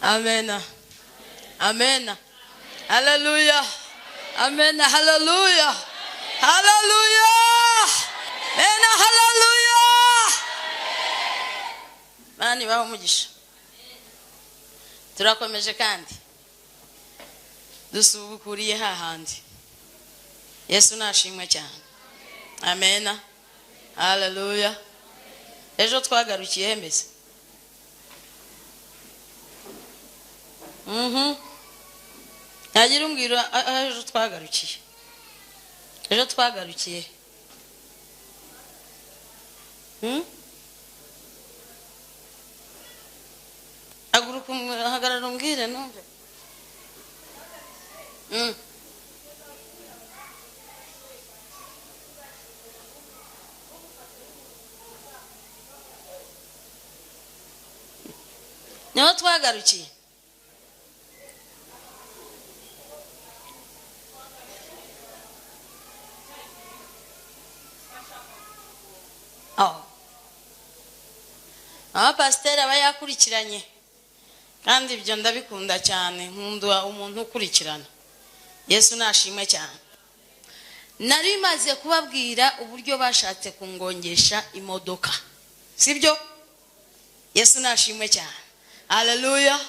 Amen. Amen. Hallelujah. Amen. Hallelujah. Hallelujah. Amen. Hallelujah. Mani baho umugisha. Turakomeje kandi dusubukuriye hahandi. Yesu nashimwe cyane. Amen. Hallelujah. Ejo twagarukiye mbese. Nagira umbwira ejo twagarukiye. Ejo twagarukiye. Aguruka hagarara umbwire numve. Niho twagarukiye. Pasiteri aba yakurikiranye kandi ibyo ndabikunda cyane, nkunda umuntu ukurikirana. Yesu nashimwe cyane. Nari maze kubabwira uburyo bashatse kungongesha imodoka, sibyo? Yesu nashimwe cyane. Haleluya.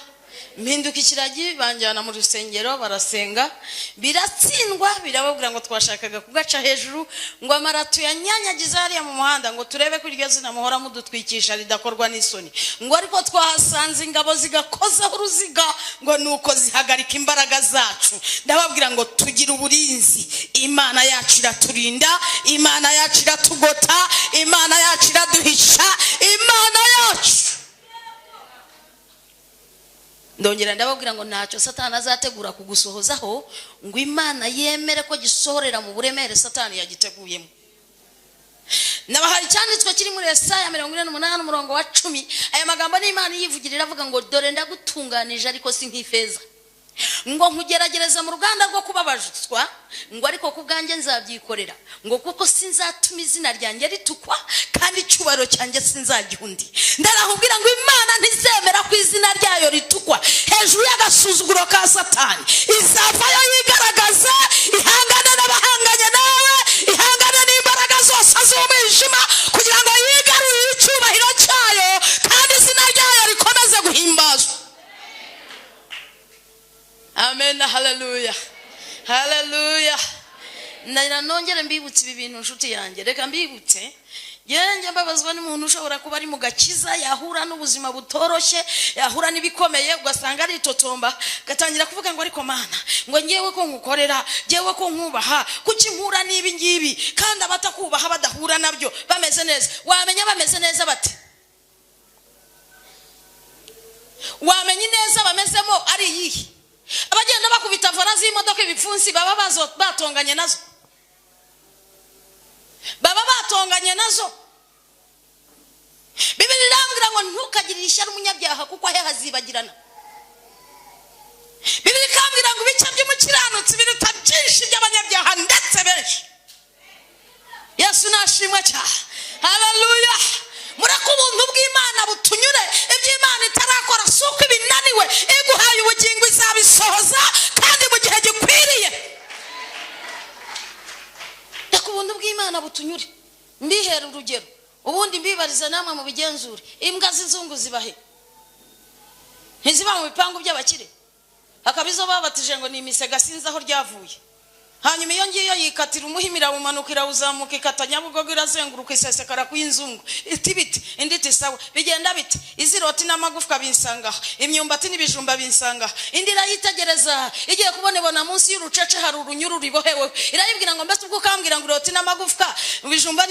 Mpinduka ikiragi, banjyana mu rusengero barasenga, biratsindwa, birababwira ngo twashakaga kugaca hejuru, ngo amarato yanyanyagiza hariya mu muhanda ngo turebe ko iryo zina muhora mudutwikisha ridakorwa n'isoni, ngo ariko twahasanze ingabo zigakozaho uruziga ngo nuko zihagarika imbaraga zacu. Ndababwira ngo tugira uburinzi, Imana yacu iraturinda, Imana yacu iratugota, Imana yacu iraduhisha, Imana yacu. Ndongera ndababwira ngo ntacyo Satani azategura kugusohozaho ngo Imana yemere ko gisohorera mu buremere Satani yagiteguyemo. Nabahaye icyanditswe kiri muri Yesaya 48 umurongo wa 10. Aya magambo ni Imana yivugirira avuga ngo dore ndagutunganije ariko si nk'ifeza, ngo nkugeragereza mu ruganda rwo kubabazwa, ngo ariko ku bwanjye nzabyikorera, ngo kuko sinzatuma izina ryanjye ritukwa kandi icyubahiro cyanjye sinzagiha undi. Ndarakubwira ngo Imana ntizemera ko izina ryayo ritukwa hejuru y'agasuzuguro ka Satani. Izavayo yigaragaze, ihangane n'abahanganye nawe, ihangane n'imbaraga zose z'umwijima kugira ngo yigarurire icyubahiro cyayo kandi izina ryayo rikomeze guhimbazwa. Amen. Hallelujah. Hallelujah. Ngira nongere mbibutse ibi bintu nshuti yanjye. Reka mbibutse. Njye mbabazwa n'umuntu ushobora kuba ari mu gakiza, yahura n'ubuzima butoroshye, yahura n'ibikomeye, ugasanga ari itotomba, gatangira kuvuga ngo ariko Mana, ngo ngewe ko nkukorera, ngewe ko nkubaha, kuki mpura n'ibi ngibi kandi abatakubaha badahura nabyo bameze neza. Wamenya bameze neza bate? Wamenya neza bamezemo ari iyihe? Abagenda bakubita vora z'imodoka ibipfunsi baba batonganye nazo, baba batonganye nazo. Bibiri irambwira ngo ntukagirire ishyari umunyabyaha kuko ahe hazibagirana. Bibiri ikambwira ngo ibice by'umukiranutsi biruta byinshi by'abanyabyaha ndetse benshi. Yesu nashimwe cyane. Haleluya. Mureke ubuntu bw'Imana butunyure. Ibyo Imana itarakora si uko ibinaniwe, iguhaye ubugingo izabisohoza kandi mu gihe gikwiriye. Reka ubuntu bw'Imana butunyure. Mbihera urugero, ubundi mbibariza namwe mu bigenzure. Imbwa z'inzungu zibahe? Ntiziba mu bipangu by'abakire? Hakaba izo babatije ngo ni imisega, sinzi aho ryavuye. Hanyuma iyo ngiyo yikatira umuhimira umanukira uzamuka ikata Nyabugogo irazenguruka isesekara ku inzungu, iti biti indi iti sawa, bigenda biti iziroti n'amagufwa binsanga, imyumbati n'ibijumba binsanga. Indi irayitegereza igiye kubonebona munsi y'urucece hari urunyuru ribohewe, irayibwira ngo mbese ubwo ukambwira ngo iroti n'amagufwa ibijumba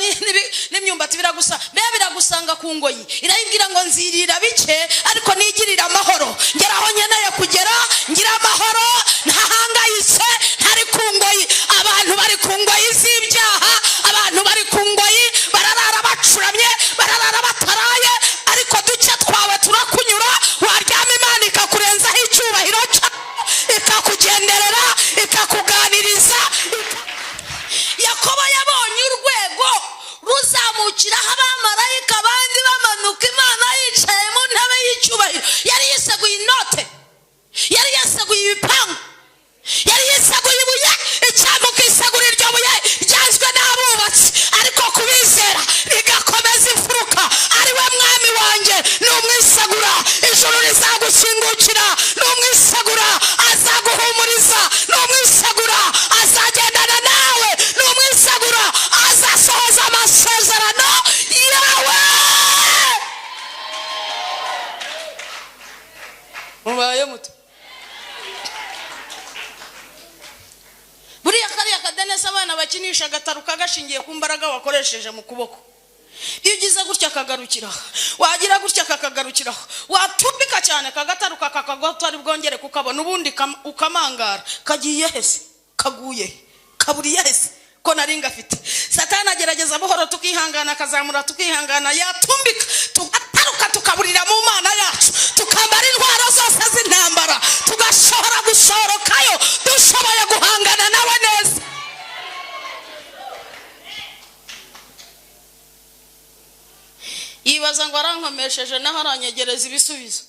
n'imyumbati biragusa, mbe biragusanga ku ngoyi. Irayibwira ngo nzirira bike ariko nigirira amahoro, ngera aho nkeneye kugera ngira amahoro, ntahangayitse, ntari ku ngoyi. Abantu bari ku ngoyi z'ibyaha, abantu bari ku ngoyi bararara bacuramye, bararara bataraye, ariko duke twawe turakunyura. Waryama Imana ikakurenzaho icyubahiro cyayo, ikakugenderera, ikakuganiriza. Yakobo yabonye urwego ruzamukiraho abamarayika abandi bamanuka, Imana yicaye mu ntebe y'icyubahiro. Yari Ijuru rizagukingukira. N'umwisegura azaguhumuriza, n'umwisegura azagendana nawe, n'umwisegura azasohoza amasezerano yawe. Mubaye muto. Buriya kariya kadenesi abana bakinisha agataruka gashingiye ku mbaraga wakoresheje mu kuboko. Iyo ugize gutya kagarukiraho, wagira gutya kakagarukiraho, watumbika cyane kagataruka kakagwa utari bwongere kukabona, ubundi ukamangara. Kagiye hese? Kaguye? Kaburiye hese ko nari ngafite? Satani agerageza buhoro, tukihangana, akazamura tukihangana, yatumbika tugataruka, tukaburira mu Mana yacu, tukambara intwaro zose z'intambara, tugashobora gushorokayo dushoboye guhangana nawe neza. Yibaza ngo arankomesheje naho aranyegereza ibisubizo.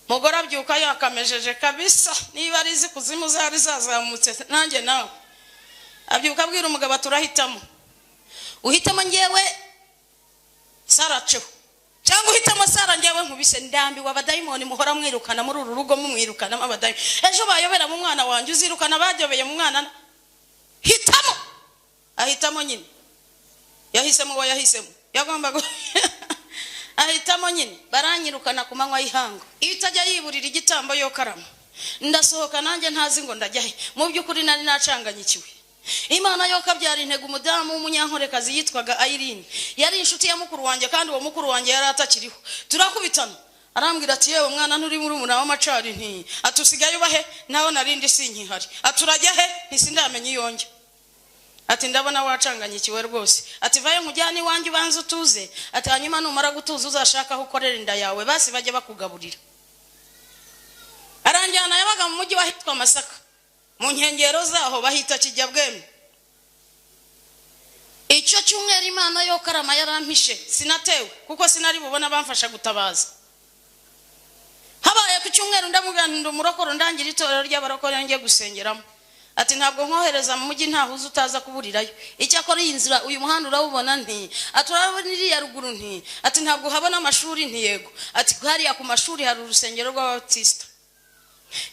Mugore abyuka yakamejeje kabisa, niba ari izi kuzimu zari zazamutse nanjye nawe. Abyuka abwira umugabo ati urahitamo, uhitamo ngewe Sara ceho cyangwa uhitamo Sara ngewe nkubise. Ndambiwe abadayimoni muhora mwirukana muri uru rugo, mumwirukanamo abadayimoni. Ejo bayobera mu mwana wanjye, uzirukana bayobeye mu mwana. Hitamo. Ahitamo nyine, yahisemo uwo yahisemo yagombaga ahitamo nyine. Baranyirukana ku manywa y'ihangu. Iyo utajya yiburira igitambo yo karama, ndasohoka nanjye ntazi ngo ndajya he. Mu by'ukuri nari nacanganyikiwe. Imana yo kabyara intego. Umudamu w'umunyankorekazi yitwaga Irene, yari inshuti ya mukuru wanjye, kandi uwo mukuru wanjye yari atakiriho. Turakubitana, arambwira ati yewe mwana nturi muri umuna w'amacari, nti atusigaye ubahe naho narindi sinkihari, aturajya he ntisindamenye iyonjye. Ati ndabona wacanganyikiwe rwose. Ati vayo nkujyane iwanjye ubanze utuze. Ati hanyuma numara gutuza uzashaka aho ukorera inda yawe, basi bajye bakugaburira. Aranjyana, yabaga mu mujyi wahitwa Masaka, mu nkengero zaho bahita Kijyabwembe. Icyo cyumweru Imana yo karama yarampishe, sinatewe kuko sinari bubona bamfasha gutabaza. Habaye ku cyumweru ndamubwira nti ndi umurokoro, ndangira itorero ry'abarokore ngiye gusengeramo. Ati ntabwo nkohereza mu mujyi ntahuze utaza kuburirayo. Icyakora iyi nzira uyu muhanda urawubona nti, ati urabona iriya ruguru nti, ati ntabwo habona amashuri nti yego. Ati hariya ku mashuri hari urusengero rw'abatisita,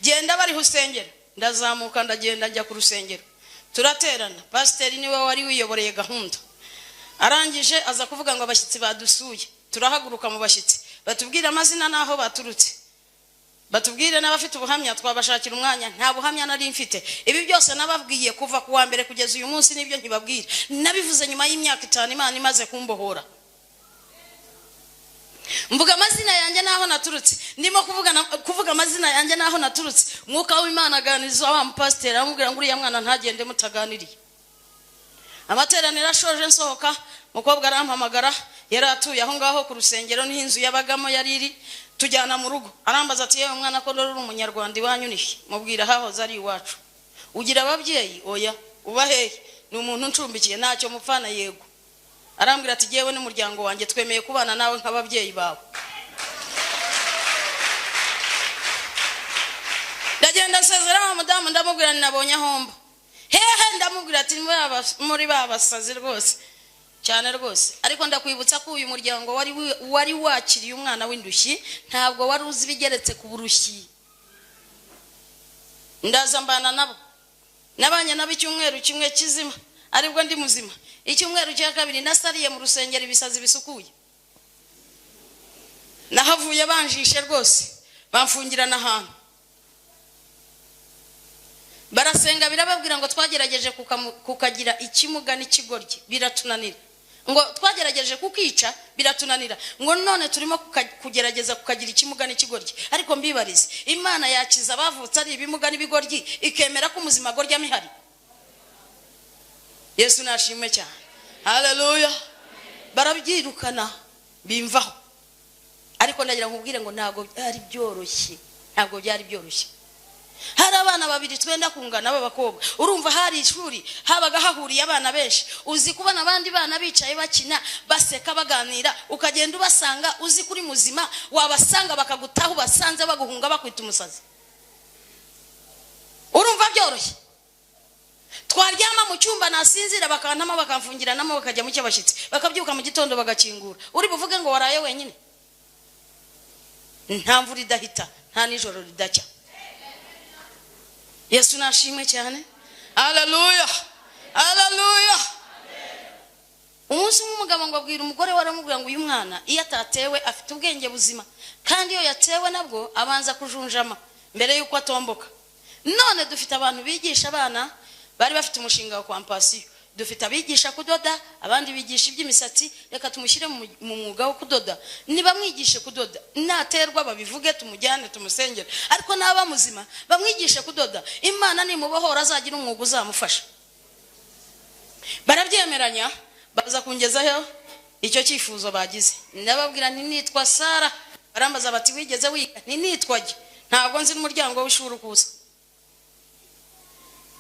genda bariho usengera. Ndazamuka ndagenda njya ku rusengero, turaterana. Pasiteri niwe wari wiyoboreye gahunda. Arangije aza kuvuga ngo abashyitsi badusuye. Turahaguruka mu bashyitsi, batubwira amazina n'aho baturutse, batubwire n'abafite ubuhamya twabashakira umwanya. Nta buhamya nari mfite. Ibi byose nababwiye kuva ku wa mbere kugeza uyu munsi nibyo nkibabwira. Nabivuze nyuma y'imyaka 5 Imana imaze kumbohora. Mvuga amazina yanjye naho naturutse, ndimo kuvuga amazina yanjye naho naturutse. Umwuka w'Imana aganiriza wa mupasiteri, aramubwira ngo uriya mwana ntagende mutaganiriye. Amateraniro ashoje nsohoka, umukobwa arampamagara, yari atuye aho ngaho ku rusengero niho inzu yabagamo yari iri. Tujyana mu rugo, arambaza ati yewe mwana ko uri umunyarwanda iwanyu nihe? Mubwira hahoze ari iwacu. Ugira ababyeyi? Oya. Uba hehe? Ni umuntu ncumbikiye, ntacyo mupfana. Yego. Arambwira ati yewe n'umuryango wanjye twemeye kubana nawe nk'ababyeyi bawe. Ndagenda nsezera wa mudamu, ndamubwira nabonye ahomba. Hehe? Ndamubwira ati muri ba basazi rwose cyane rwose, ariko ndakwibutsa ko uyu muryango wari wakiriye umwana w'indushyi, ntabwo wari uzi ibigeretse ku burushyi. Ndaza mbana nabo, nabanye nabo icyumweru kimwe kizima, aribwo ndi muzima. Icyumweru cya kabiri nasariye mu rusengero ibisazi bisukuye. Nahavuye banjishe rwose, bamfungirana ahantu. Barasenga birababwira ngo twagerageje kukagira ikimuga n'ikigoryi biratunanira, ngo twagerageje kukica biratunanira, ngo none turimo kugerageza kukagira ikimuga n'ikigoryi. Ariko mbibarize, Imana yakiza abavutse ari ibimuga n'ibigoryi ikemera ko umuzima agorya mihari? Yesu nashimwe cyane, haleluya. Barabyirukana bimvaho. Ariko ndagira nkubwire ngo ntabwo byari byoroshye, ntabwo byari byoroshye. Hari abana babiri twenda kungana b'abakobwa, urumva hari ishuri habaga hahuriye abana benshi. Uzi kubona abandi bana bicaye bakina baseka baganira, ukagenda ubasanga uzi kuri muzima, wabasanga bakagutaha ubasanze baguhunga bakwita umusazi. Urumva byoroshye? Twaryama mu cyumba nasinzira bakantama bakamfungiranamo bakajya mu cy'abashyitsi, bakabyuka mu gitondo bagakingura. Uri buvuge ngo waraye wenyine? Nta mvura idahita, nta nijoro ridacya. Yesu nashimwe cyane. Haleluya, haleluya. Umunsi umwe umugabo ngo abwira umugore we, aramubwira ngo uyu mwana iyo atatewe afite ubwenge buzima, kandi iyo yatewe nabwo abanza kujunjama mbere yuko atomboka. None dufite abantu bigisha abana bari bafite umushinga wa kwampasiyo, dufite abigisha kudoda, abandi bigisha iby'imisatsi, reka tumushyire mu mwuga wo kudoda. Nibamwigishe kudoda, naterwa babivuge, tumujyane tumusengere, ariko naba muzima bamwigishe kudoda. Imana nimubohora azagira umwuga uzamufasha. Barabyemeranya, baza kungezaho icyo cyifuzo bagize. Ndababwira nti nitwa Sara. Barambaza bati wigeze wiga? Nti nitwa jye, ntabwo nzi n'umuryango w'ishuri ukuza.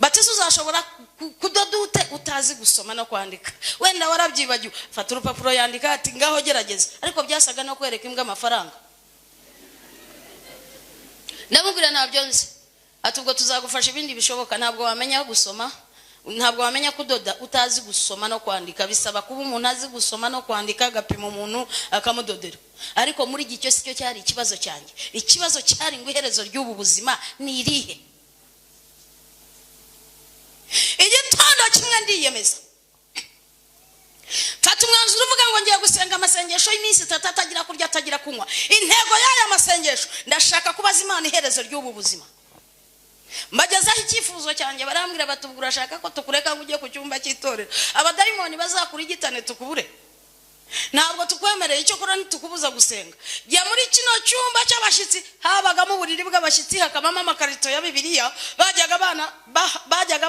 Bati uzashobora kudoda ute utazi gusoma no kwandika? Wenda warabyibagiwe. Fata urupapuro yandika, ati ngaho gerageza. Ariko byasaga no kwereka imbwa amafaranga. Ndamubwira ntabyo nzi. Ati ubwo tuzagufasha ibindi bishoboka, ntabwo wamenya gusoma, ntabwo wamenya kudoda utazi gusoma no kwandika. Bisaba kuba umuntu azi gusoma no kwandika, agapima umuntu akamudodera. Ariko muri gicyo sicyo cyari ikibazo cyanjye. Ikibazo cyari ngo iherezo ry'ubu buzima ni irihe? Igitondo kimwe ndiyemeza, mfata umwanzuro uvuga ngo ngiye gusenga amasengesho y'iminsi itatu atagira kurya atagira kunywa. Intego y'aya masengesho, ndashaka kubaza Imana iherezo ry'ubu buzima. Mbagezaho icyifuzo cyanjye, barambwira bati ubwo urashaka ko tukureka ngo ujye ku cyumba cy'itorero, abadayimoni bazakurigitane tukubure? Ntabwo tukwemereye, icyo kora ntitukubuza gusenga. Jya muri kino cyumba cy'abashyitsi, habagamo uburiri bw'abashyitsi, hakabamo amakarito ya Bibiliya bajyaga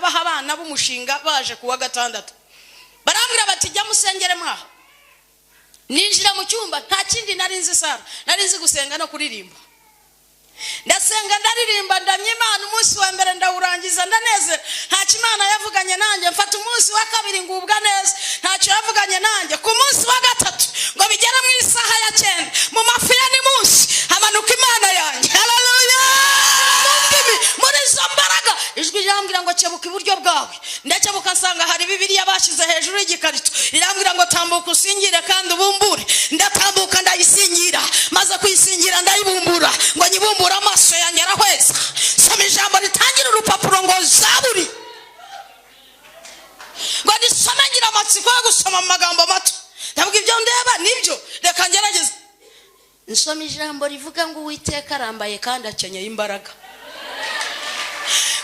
baha abana b'umushinga baje kuwa gatandatu. Barambwira bati jya musengere mwaha. Ninjira mu cyumba, nta kindi nari nzi Sara, nari nzi gusenga no kuririmba. Ndasenga, ndaririmba, ndamya Imana. Umunsi wa mbere ndawurangiza ndanezera, ntacyo Imana yavuganye nanjye. Mfata umunsi wa kabiri ngubwa neza, ntacyo yavuganye nanjye. Ku munsi wa gatatu ngo bigere mu isaha ya 9 mu mafu ya nimunsi, hamanuka Imana yanjye. Haleluya! Muri izo mbaraga ijwi rirambwira ngo kebuka iburyo bwawe. Ndakebuka nsanga hari Bibiliya bashyize hejuru y'igikarito, rirambwira ngo tambuka usingire kandi ubumbure. Ndatambuka ndayisingira, maze kuyisingira ndayibumbura, ngo nyibumbure amaso yanjye arahweza. Soma ijambo ritangira urupapuro ngo Zaburi, ngo nisome ngira amatsiko yo gusoma mu magambo mato. Ndavuga ibyo ndeba nibyo, reka ngerageze. Nsoma ijambo rivuga ngo Uwiteka arambaye kandi akenyeye imbaraga.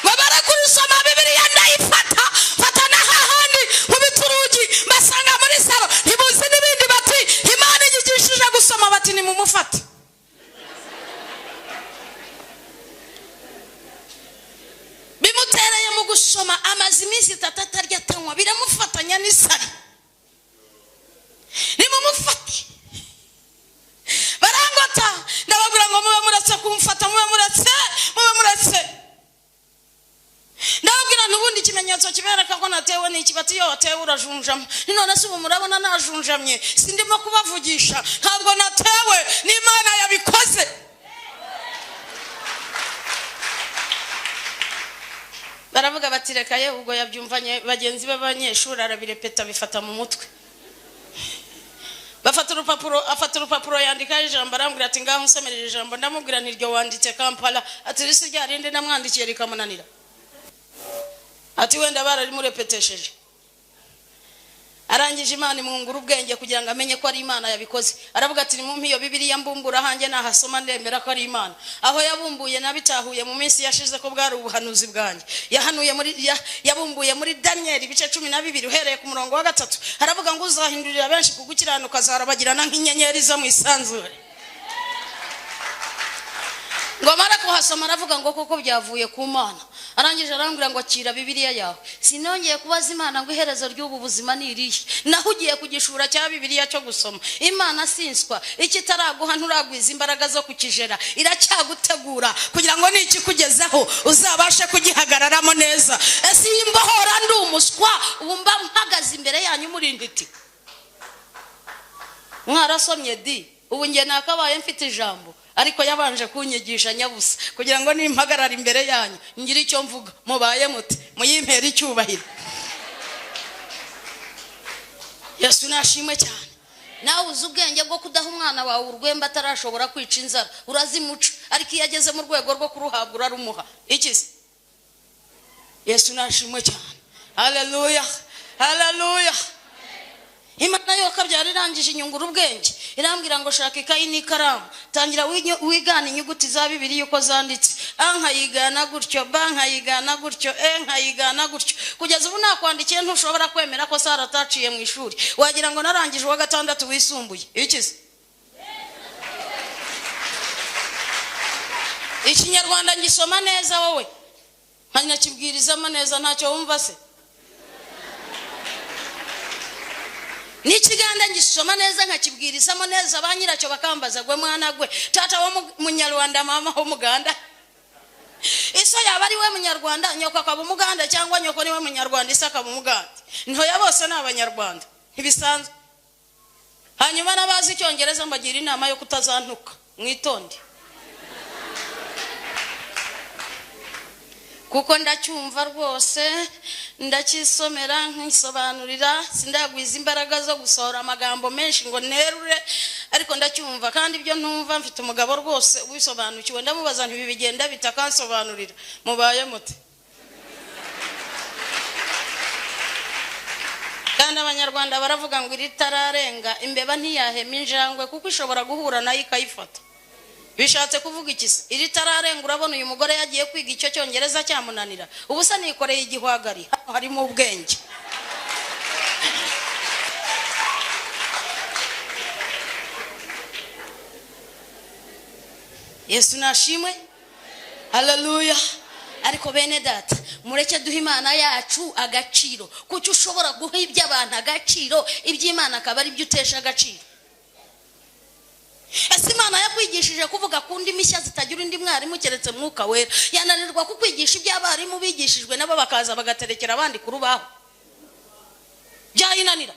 Ngo barakurisoma Bibiliya ndayifata, mfata na hahandi nkubita urugi, mbasanga muri salo ntibuzi n'ibindi, bati Imana inyigishije gusoma, bati nimumufate. Bimutereye mu gusoma, amaze iminsi itatu atarya atanywa, biramufatanya n'isari. Nimumufate. Barangota, ndababwira ngo mube muretse kumfata, mube muretse, mube muretse. Ndababwira n'ubundi ikimenyetso kibereka ko natewe n'iki, bati iyo watewe urajunjama. None se ubu murabona najunjamye, sindimo kubavugisha, ntabwo natewe, n'Imana yabikoze. Baravuga bati reka ye, ubwo yabyumvanye bagenzi be b'abanyeshuri arabirepeta bifata mu mutwe. Bafata urupapuro, afata urupapuro yandika ijambo, arambwira ati ngaho nsomerera ijambo. Ndamubwira nti iryo wanditse Kampala. Ati risi rya rindi namwandikiye rikamunanira. Ati wenda bararimurepetesheje. Arangije Imana imwungura ubwenge kugira ngo amenye ko ari Imana yabikoze. Aravuga ati nimumpe iyo Bibiliya mbumbura hanjye nahasoma ndemera ko ari Imana. Aho yabumbuye nabitahuye mu minsi yashize ko bwari ubuhanuzi bwanjye. Yahanuye muri yabumbuye muri Daniel ibice 12 uhereye ku murongo wa 3. Aravuga ngo uzahindurira benshi kugukiranuka azarabagirana nk'inyenyeri zo mu isanzure. Ngo mara kuhasoma aravuga ngo koko byavuye ku Mana. Arangije arambwira ngo akira Bibiliya yawe. Sinongeye kubaza Imana ngo iherezo ry'ubu buzima ni irihe. Naho ugiye kugishura cya Bibiliya cyo gusoma. Imana sinswa, ikitaraguha nturagwiza imbaraga zo kukijera, iracyagutegura kugira ngo nikikugezaho uzabashe kugihagararamo neza. Ese iyi mbohora ndi umuswa, ubu mba mpagaze imbere yanyu muri intiti. Mwarasomye di, ubu nge nakabaye mfite ijambo, ariko yabanje kunyigisha nyabusa kugira ngo nimpagarara imbere yanyu ngire icyo mvuga. Mubaye mute, muyimpera icyubahiro. Yesu nashimwe cyane. Nawe uzi ubwenge bwo kudaha umwana wawe urwembe atarashobora kwica inzara, urazimuca, ariko iyo ageze mu rwego rwo kuruhabwa urarumuha. Iki se? Yesu nashimwe cyane. Haleluya, haleluya. Imana yo kabyara irangije inyungura ubwenge, irambwira ngo shaka ikayi n'ikaramu, tangira wigana inyuguti za Bibiliya uko zanditse. A nkayigana gutyo, B nkayigana gutyo, E nkayigana gutyo, kugeza ubu nakwandikiye ntushobora kwemera ko Sara ataciye mu ishuri, wagira ngo narangije uwa gatandatu wisumbuye. Iki se? Ikinyarwanda ngisoma neza wowe, nkanakibwirizamo neza, ntacyo wumva se? N'ikiganda ngisoma neza nkakibwirizamo neza, ba nyiracyo bakambaza gwe mwana gwe, tata wo munyarwanda, mama wo muganda. Iso yaba ari we munyarwanda, nyoko akaba umuganda, cyangwa nyoko ni we munyarwanda, iso akaba umuganda. Ntoya bose ni abanyarwanda, ntibisanzwe. Hanyuma n'abazi icyongereza mbagira inama yo kutazantuka, mwitonde, kuko ndacyumva rwose, ndakisomera nkisobanurira, sindagwiza imbaraga zo gusohora amagambo menshi ngo nerure, ariko ndacyumva. Kandi ibyo ntumva mfite umugabo rwose ubisobanukiwe, ndamubaza nti ibi bigenda bite, akansobanurira. Mubaye mute? Kandi abanyarwanda baravuga ngo iritararenga imbeba ntiyahema injangwe, kuko ishobora guhura nayo ikayifata. Bishatse kuvuga iki se? Iritararenga urabona uyu mugore yagiye kwiga icyo cyongereza cyamunanira, ubu se nikoreye igihwagari, hano harimo ubwenge. Yesu nashimwe, haleluya. Ariko bene data, mureke duhe Imana yacu agaciro. Kuki ushobora guha iby'abantu agaciro, iby'Imana akaba ari byo utesha agaciro? Ese Imana yakwigishije kuvuga ku ndimi nshya zitagira undi mwarimu keretse Mwuka Wera, yananirwa kukwigisha iby'abarimu bigishijwe nabo bakaza bagaterekera abandi ku rubaho? Byayinanira.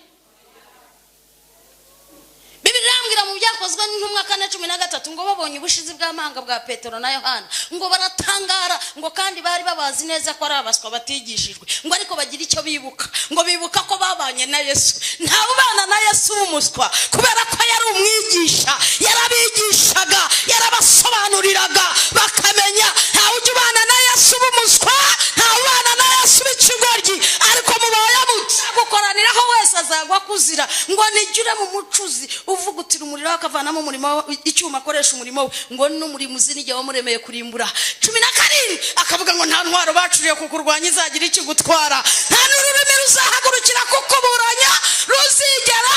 Bibiliya irambwira mu byakozwe n'intumwa 4:13 ngo babonye ubushizi bw'amanga bwa Petero na Yohana, ngo baratangara, ngo kandi bari babazi neza ko ari abaswa batigishijwe, ngo ariko bagira icyo bibuka, ngo bibuka ko babanye na Yesu. Nta ubana na Yesu w'umuswa, kubera ko yari umwigisha, yarabigishaga, yarabasobanuriraga bakamenya. Nta ujya ubana na Yesu w'umuswa, nta ubana na Yesu w'ikigoryi, ariko mubaye mutse gukoraniraho wese azagwa kuzira. Ngo nigire mu mucuzi uvugutira umuriro akavanamo umurimo, icyuma akoresha umurimo we, ngo n'umurimo uzi n'igihe wamuremeye kurimbura. 17 akavuga ngo nta ntwaro bacuriye kukurwanya izagira ikigutwara, nta n'ururimi ruzahagurukira kukuburanya ruzigera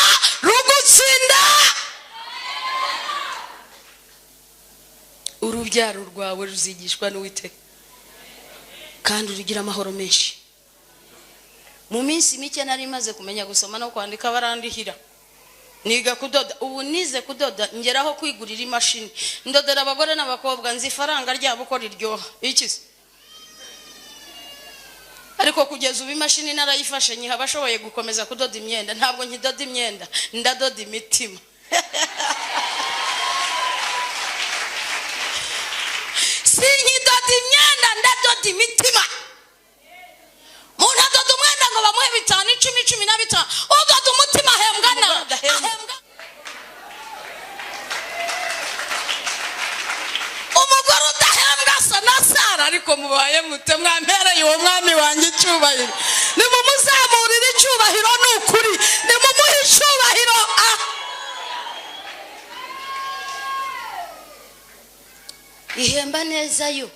rugutsinda. Urubyaro rwawe ruzigishwa n'Uwiteka, kandi rugira amahoro menshi. Mu minsi mike nari maze kumenya gusoma no kwandika, barandihira niga kudoda. Ubu nize kudoda ngeraho kwigurira imashini, ndodera abagore n'abakobwa, nzi ifaranga ryabo uko riryoha. Iki se? Ariko kugeza ubu imashini narayifashe nyiha abashoboye gukomeza kudoda imyenda. Ntabwo nkidoda imyenda, ndadoda imitima. Sinkidoda imyenda, ndadoda imitima. Umuntu adoda umwenda ngo bamuhe 5, 10, 15, udoda umutima ahembwa na ahembwa. Umugore udahembwa asa na Sara. Ariko mubaye mute? Mwampereye uwo mwami wanjye icyubahiro, nimumuzamurire icyubahiro, ni ukuri, nimumuhe icyubahiro. Ihemba neza yo,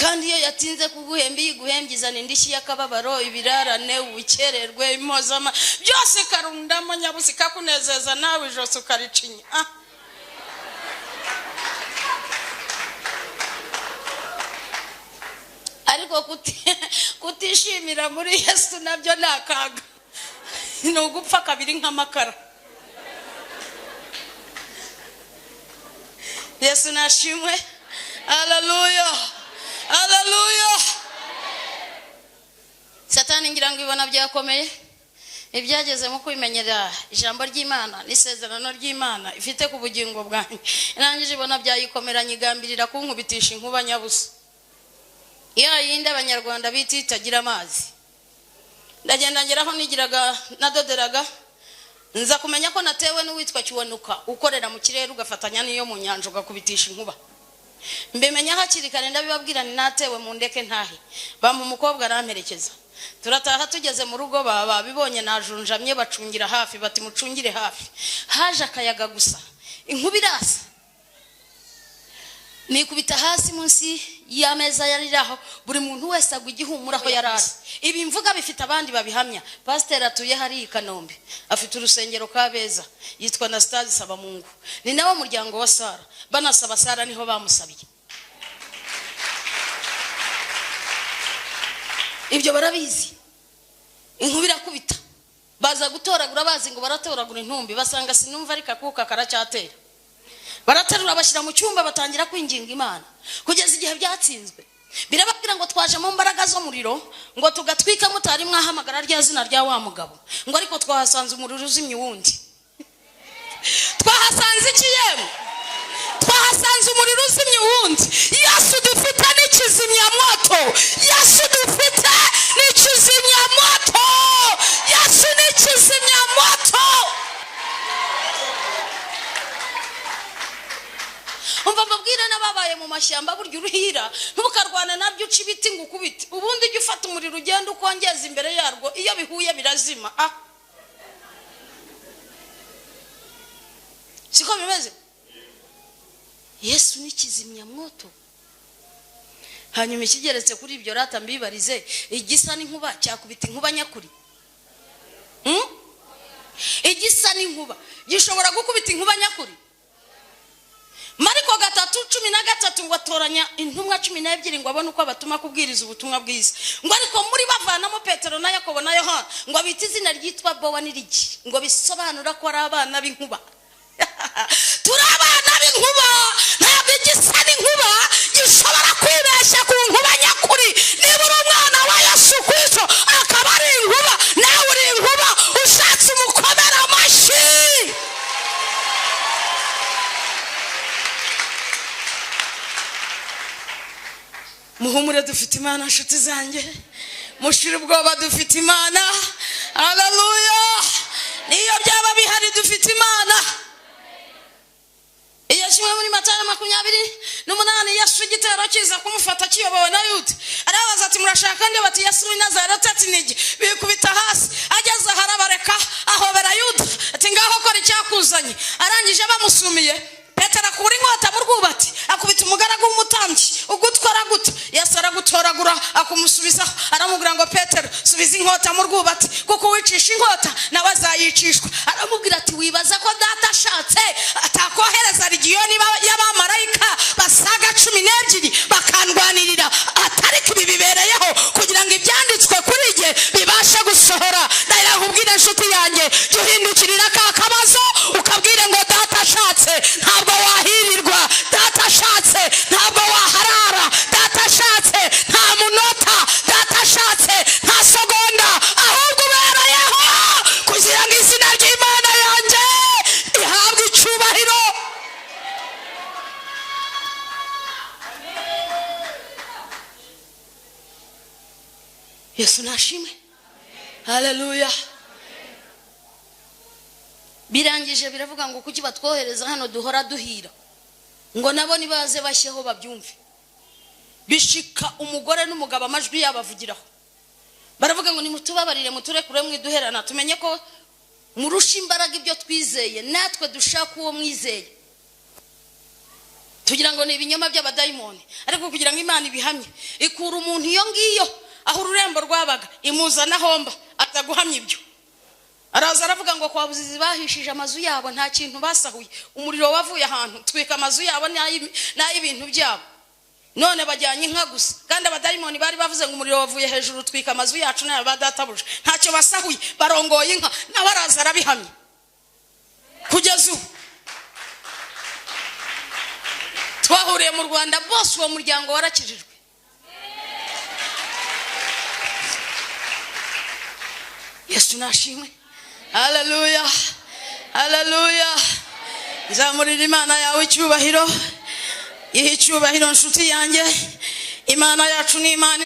kandi iyo yatinze kuguhemba, iyo iguhembye izana indishyi y'akababaro, ibirarane, ubukererwe, impozama, byose ikarundamo nyabusa, ikakunezeza nawe ijosi ukaricinya. Ariko kutishimira muri Yesu nabyo ni akaga, ni ugupfa kabiri nk'amakara. Yesu nashimwe, haleluya, haleluya. Satani ngira ngo ibona byakomeye, ibyageze mu kwimenyera ijambo ry'Imana n'isezerano ry'Imana ifite ku bugingo bwanjye, irangije ibona byayikomeranye, igambirira kunkubitisha inkuba nyabusa, ya yindi abanyarwanda bita itagira amazi. Ndagenda ngeraho nigiraga, nadoderaga, Nza kumenya ko natewe n'uwitwa Kiwanuka ukorera mu kirere, ugafatanya n'iyo mu nyanja ugakubitisha inkuba. Mbimenya hakiri kare, ndabibabwira ni natewe, mu ndeke ntahe. Bampa umukobwa aramperekeza, turataha. Tugeze mu rugo baba babibonye najunjamye, bacungira hafi, bati mucungire hafi. Haje akayaga gusa, inkuba irasa, nikubita hasi munsi y'ameza yari aho. Buri muntu wese agwa igihumura aho yari ari. Ibi mvuga bifite abandi babihamya. Pasiteri atuye hariya i Kanombe, afite urusengero Kabeza, yitwa Anastase Sabamungu, ni nawe muryango wa Sara. Banasaba Sara niho bamusabiye, ibyo barabizi. Inkuba irakubita, baza gutoragura, bazi ngo baratoragura intumbi, basanga sinumva, ariko akuka karacyatera. Baraterura bashyira mu cyumba, batangira kwinginga Imana kugeza igihe byatsinzwe. Birababwira ngo twaje mu mbaraga z'umuriro ngo tugatwika mutari mwahamagara rya zina rya wa mugabo, ngo ariko twahasanze umuriro uzimya uwundi. Twahasanze iki yemwe? Twahasanze umuriro uzimya uwundi. Yesu dufite n'ikizimyamoto, Yesu dufite n'ikizimyamoto, Yesu n'ikizimyamoto. Umva mbabwire n'ababaye mu mashyamba, burya uruhira ntukarwane nabyo uca ibiti ngo ukubite. Ubundi ujye ufata umuriro ugenda ukongeza imbere yarwo, iyo bihuye birazima. Ah, siko bimeze? Yesu ni kizimyamwoto. Hanyuma ikigeretse kuri ibyo, rata mbibarize, igisa n'inkuba cyakubita inkuba nyakuri? Igisa n'inkuba gishobora gukubita inkuba nyakuri? Mariko 3:13 ngo atoranya intumwa 12 ngo abone uko abatuma kubwiriza ubutumwa bwiza, ngo ariko muri bavanamo Petero na Yakobo na Yohana, ngo abite izina ryitwa Bowa n'Irigi, ngo bisobanura ko ari abana b'inkuba. Turi abana b'inkuba. Ntabwo igisa n'inkuba gishobora kwibeshya ku nkuba nyakuri. Niba uri umwana wa Yesu Kristo akaba ari inkuba, nawe uri inkuba. Ushatse umukomera amashyi. Muhumure, dufite Imana. Nshuti zanjye, mushire ubwoba, dufite Imana. Haleluya! Niyo byaba bihari, dufite Imana. Iyo kimwe muri Matayo 28, Yesu igitero kiza kumufata kiyobowe na Yuda, arabaza ati murashaka nde? Bati Yesu w'i Nazareti. Ati nige. Bikubita hasi. Ageze aho arabareka, ahobera Yuda, ati ngaho kora icyakuzanye. Arangije bamusumiye, Petero akura inkota mu rwubati, akubita umugaragu w'umutambyi ugutwi araguta. Yesu aragutoragura, akumusubizaho, aramubwira ngo Petero, subiza inkota mu rwubati, kuko uwicisha inkota nawe azayicishwa. Aramubwira ati wibaza ko data ashatse atakohereza ligiyoni y'abamarayika basaga 12 bakandwanirira? Atariko ibi bibereyeho kugira ngo ibyanditswe kuri jye bibashe gusohora. Ndahira inshuti yanjye, jya uhindukirira ka kabazo ukabwire ngo data ashatse ntabwo wahirirwa, data ashatse ntabwo waharara, data ashatse nta munota, data ashatse nta segonda, ahubwo ubereyeho kugira ngo izina ry'Imana yanjye ihabwe icyubahiro. Yesu nashimwe. Haleluya! Birangije biravuga ngo kuki batwohereza hano duhora duhira, ngo nabo nibaze bashyeho babyumve. Bishika umugore n'umugabo amajwi yabavugiraho, baravuga ngo nimutubabarire, muturekure, mwiduherana, tumenye ko murusha imbaraga ibyo twizeye, natwe dushaka uwo mwizeye. Tugira ngo ni ibinyoma by'abadayimoni, ariko kugira ngo Imana ibihamye, ikura umuntu iyo ngiyo aho ururembo rwabaga, imuzana homba, aza guhamya ibyo. Araza aravuga ngo kwa Buzizi bahishije amazu yabo, nta kintu basahuye, umuriro wavuye ahantu twika amazu yabo n'ay'ibintu byabo, none bajyanye inka gusa. Kandi abadayimoni bari bavuze ngo umuriro wavuye hejuru twika amazu yacu n'aya ba databuja, ntacyo basahuye, barongoye inka. Nawe araza arabihamya. Kugeza ubu twahuriye mu Rwanda, bose uwo muryango warakijijwe. Yesu nashimwe. Haleluya, haleluya! Nzamurira Imana yawe icyubahiro, iha icyubahiro nshuti yanjye. Imana yacu ni Imana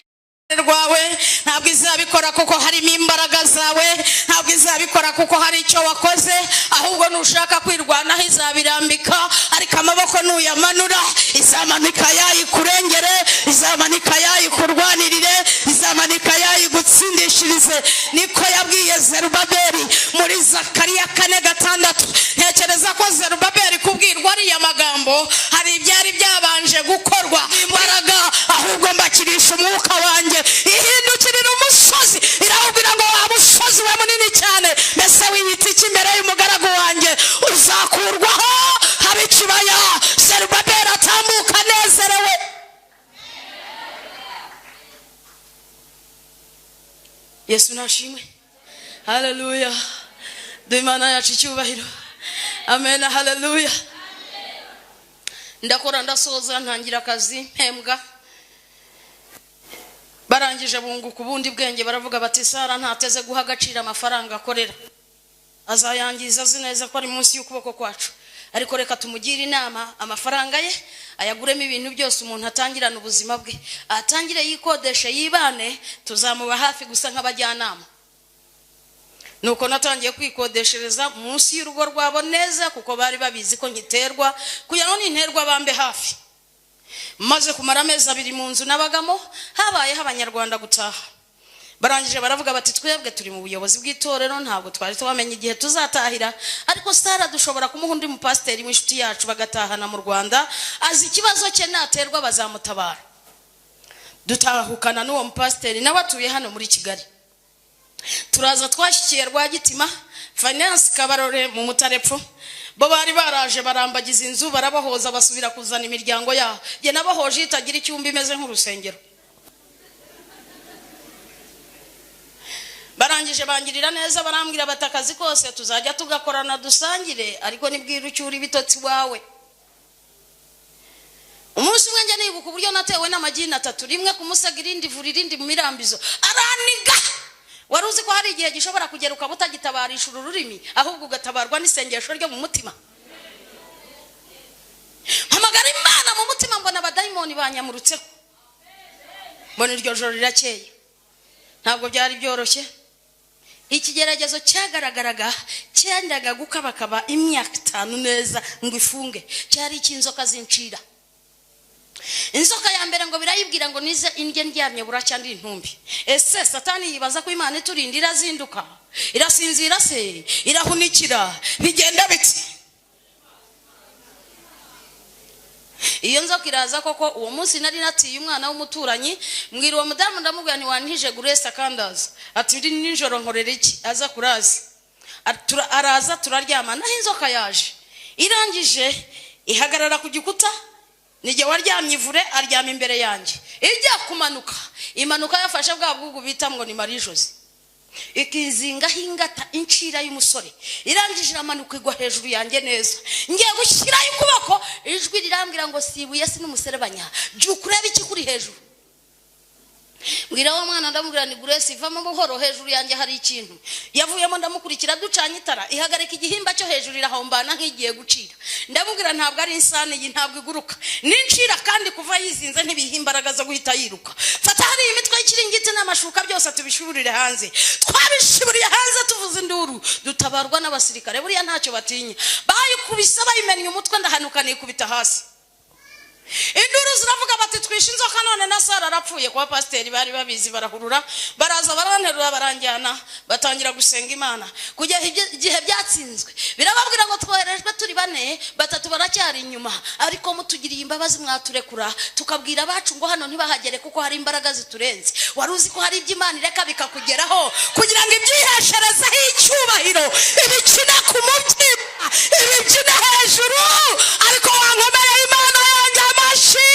Rwawe ntabwo izabikora kuko harimo imbaraga zawe, ntabwo izabikora kuko hari icyo wakoze, ahubwo nushaka kwirwanaho izabirambika, ariko amaboko nuyamanura izamanika yayikurengere, izamanika yayikurwanirire, izamanika yayigutsindishirize. Niko yabwiye Zerubabeli muri Zakariya 4:6. Ntekereza ko Zerubabeli kubwirwa ariya magambo hari ibyari byabanje gukorwa imbaraga, ahubwo mbakirisha umwuka wanjye. Ihindukirira umusozi irawubwira ngo wa musozi we munini cyane, mbese wiyita iki imbere y'umugaragu wanjye? Uzakurwaho haba ikibaya. Zerubabeli atambuka anezerewe. Yesu nashimwe, haleluya, Imana yacu icyubahiro, amen, haleluya. Ndakora ndasoza, ntangira akazi mpembwa. Barangije bunguka ubundi bwenge, baravuga bati Sara ntateze guha agaciro amafaranga akorera, azayangiza azi neza ko ari munsi y'ukuboko kwacu, ariko reka tumugire inama, amafaranga ye ayaguremo ibintu byose umuntu atangirana ubuzima bwe, atangire yikodeshe yibane, tuzamuba hafi gusa nk'abajyanama. Nuko natangiye kwikodeshereza munsi y'urugo rwabo neza, kuko bari babizi ko nkiterwa, kugira ngo ninterwa bambe hafi. Maze kumara amezi 2 mu nzu nabagamo, habayeho abanyarwanda gutaha. Barangije baravuga bati twebwe turi mu buyobozi bw'itorero, ntabwo twari twamenye igihe tuzatahira, ariko Sara dushobora kumuha undi mupasiteri w'inshuti yacu bagatahana mu Rwanda, azi ikibazo cye, naterwa bazamutabara. Dutahukana n'uwo mupasiteri, nawe atuye hano muri Kigali. Turaza twashyikiye Rwagitima Finance Kabarore mu Mutarepfo, bo bari baraje barambagiza inzu, barabohoza, basubira kuzana imiryango yabo. Jye nabohoje itagira icyumba imeze nk'urusengero. Barangije bangirira neza, barambwira bati akazi kose tuzajya tugakorana dusangire, ariko nibwira ucyura ibitotsi wawe. Umunsi umwe njye nibuka uburyo natewe n'amagini 3, rimwe kumusaga, irindi vura, irindi mu mirambizo, araniga. Wari uzi ko hari igihe gishobora kugera ukaba utagitabarisha uru rurimi, ahubwo ugatabarwa n'isengesho ryo mu mutima. Mpamagara Imana mu mutima, mbona abadayimoni banyamurutseho, mbona iryo joro rirakeye. Ntabwo byari byoroshye. Ikigeragezo cyagaragaraga cyendaga gukabakaba imyaka 5 neza ngo ifunge, cyari icy'inzoka zincira. Inzoka ya mbere ngo birayibwira ngo nize indye ndyamye buracya ndi intumbi. Ese Satani yibaza ko Imana iturinda, irazinduka, irasinzira se, irahunikira, bigenda biti? Iyo nzoka iraza koko. Uwo munsi nari natiye umwana w'umuturanyi, mbwira uwo mudamu, ndamubwira nti wantije Grace akandaza, ati ndi nijoro nkorera iki? Aza kuraza, araza turaryama. Naho inzoka yaje irangije ihagarara ku gikuta, nijye waryamye ivure, aryama imbere yanjye, ijya kumanuka, imanuka yafashe bwa bwugu bita ngo ni Marie Jose, ikizingaho ingata incira y'umusore, irangije iramanuka igwa hejuru yanjye neza. Ngiye gushyirayo ukuboko, ijwi rirambwira ngo sibuye si n'umuserebanya, byuka urebe ikikuri hejuru. Mbwira wa mwana, ndamubwira ni Grace ivamo buhoro, hejuru yanjye hari ikintu. Yavuyemo ndamukurikira, ducanye itara, ihagarika igihimba cyo hejuru irahombana nk'igiye gucira. Ndamubwira ntabwo ari insani iyi, ntabwo iguruka, nincira kandi kuva yizinze ntibiha imbaraga zo guhita yiruka. Fata hari imitwe y'ikiringiti n'amashuka byose tubishiburire hanze. Twabishiburiye hanze tuvuza induru, dutabarwa n'abasirikare, buriya ntacyo batinya. Bayikubise bayimennye umutwe, ndahanuka nikubita hasi. Induru ziravuga bati twishe inzoka none na Sara arapfuye. Kuba pasiteri bari babizi barahurura, baraza baranterura baranjyana, batangira gusenga Imana kugeza igihe byatsinzwe. Birababwira ngo twoherejwe turi 4, 3 baracyari inyuma, ariko mutugiriye imbabazi mwaturekura tukabwira abacu ngo hano ntibahagere kuko hari imbaraga ziturenze. Wari uzi ko hari ibyo Imana ireka bikakugeraho kugira ngo ibyihesherezeho icyubahiro, ibikina ku mubyimba, ibibyina hejuru, ariko wankomereye Imana yanjye amashyi.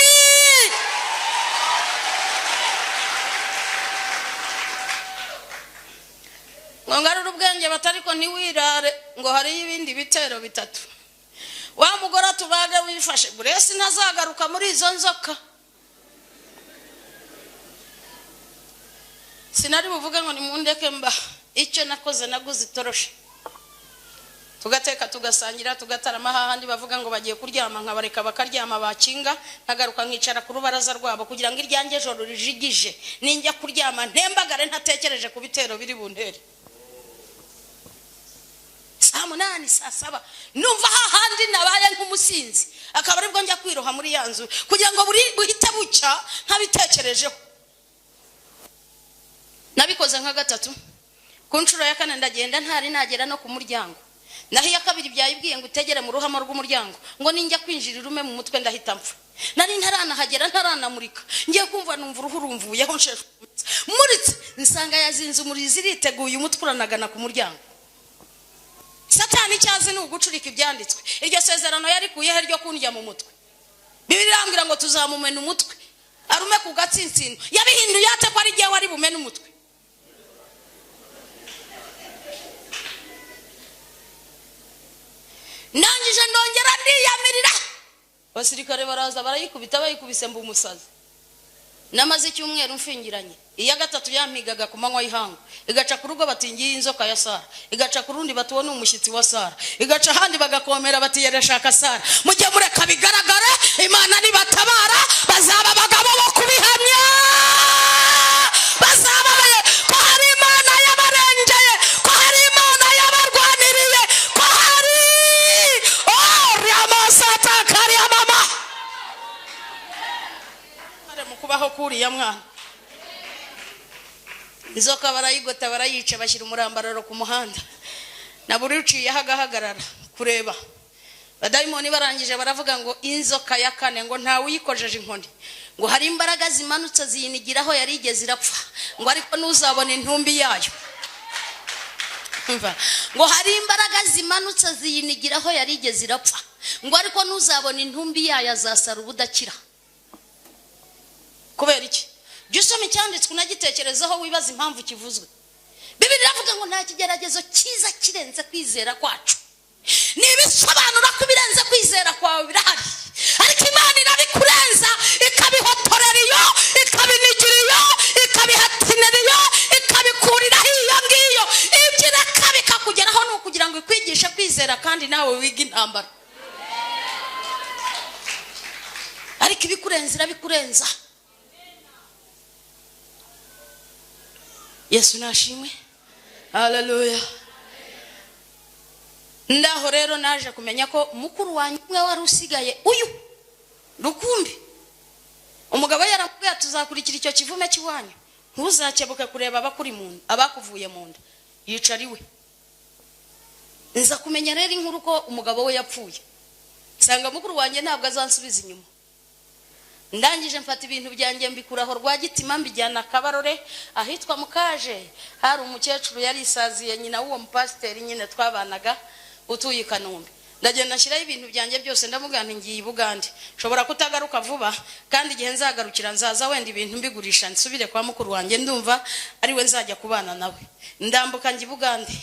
Ngo ngarure ubwenge batariko ntiwirare, ngo hariyo ibindi bitero 3. Wa mugore tubage wifashe, Grace ntazagaruka muri izo nzoka. Sinari buvuge ngo nimundeke mba, icyo nakoze naguze itoroshi. Tugateka, tugasangira, tugatarama. Hahandi bavuga ngo bagiye kuryama, nkabareka bakaryama, bakinga nkagaruka nkicara ku rubaraza rwabo kugira ngo iryanjye joro rijigije, ninjya kuryama ntembagare ntatekereje ku bitero biri buntere. 8:00, 7:00, numva hahandi nabaye nk'umusinzi, akaba aribwo njya kwiroha muri ya nzu kugira ngo buri buhite bucya ntabitekerejeho. Nabikoze nka gatatu, ku nshuro ya kane ndagenda ntari nagera no ku muryango. Naho iya kabiri byayibwiye ngo utegere mu ruhamo rw'umuryango, ngo ninjya kwinjira irume mu mutwe ndahita mpfa. Nari ntaranahagera, ntaranamurika, ngiye kumva numva uruhu rumvuyeho, nsheshe muritse nsanga yazinze umurizo iriteguye, umutwe uranagana ku muryango. Satani icyazi ni ugucurika ibyanditswe. Iryo sezerano yarikuyeho ryo kundya mu mutwe. Bibiliya irambwira ngo tuzamumena umutwe arume ku gatsinsino. Yabihinduye ate ko ari igihe wari bumene umutwe? Ndangije ndongera ndiyamirira, abasirikare baraza barayikubita, bayikubise mba umusazi. Namaze icyumweru mfingiranye. Iya gatatu yampigaga ku manywa y'ihangu, igaca ku rugo bati ngiyi inzoka ya Sara, igaca ku rundi bati uwo ni umushyitsi wa Sara, igaca ahandi bagakomera bati yereshaka Sara. Mujye mureka bigaragare, Imana nibatabara bazaba abagabo bo kubihamya, bazaba ko hari Imana yabarengeye, ko hari Imana yabarwaniriye, ko hari riamasatakariyamama mu kubaho kuriya mwana. Inzoka barayigota, barayica, bashyira umurambararo ku muhanda, na buri uciyeho agahagarara kureba. Badayimoni barangije baravuga ngo inzoka ya kane ngo ntawe uyikojeje inkoni, ngo hari imbaraga zimanutse ziyinigiraho yari igeze irapfa, ngo ariko ntuzabona intumbi yayo. Ngo hari imbaraga zimanutse ziyinigiraho yari igeze irapfa, ngo ariko ntuzabona intumbi yayo, azasara ubudakira. Kubera iki? Jya usoma icyanditswe unagitekerezaho, wibaza impamvu kivuzwe. Bibiliya iravuga ngo nta kigeragezo cyiza kirenze kwizera kwacu. Ni ibisobanura ko ibirenze kwizera kwawe birahari, ariko Imana irabikurenza, ikabihotorera iyo, ikabinigira iyo, ikabihatinira iyo, ikabikuriraho iyo ngiyo. Ibyo ireka bikakugeraho ni ukugira ngo ikwigishe kwizera, kandi nawe wige intambara. Ariko ibikurenza irabikurenza. Yesu nashimwe, haleluya. Ndaho rero naje kumenya ko mukuru wanjye umwe wari usigaye uyu rukumbi, umugabo yaramubwiye tuzakurikira icyo kivume cy'iwanyu, ntuzakebuke kureba abakuri mu nda, abakuvuye mu nda, yicara iwe. Nza kumenya rero inkuru ko umugabo we yapfuye, nsanga mukuru wanjye ntabwo azansubiza inyuma. Ndangije mfata ibintu byanjye mbikuraho Rwagitima, mbijyana Kabarore ahitwa Mukaje. Hari umukecuru yari isaziye nyina w'uwo mupasiteri nyine twabanaga utuye i Kanombe. Ndagenda nshyiraho ibintu byanjye byose, ndamubwira nti ngiye i Bugande, nshobora kutagaruka vuba, kandi igihe nzagarukira nzaza wenda ibintu mbigurisha nsubire kwa mukuru wanjye, ndumva ari we nzajya kubana nawe. Ndambuka njya i Bugande,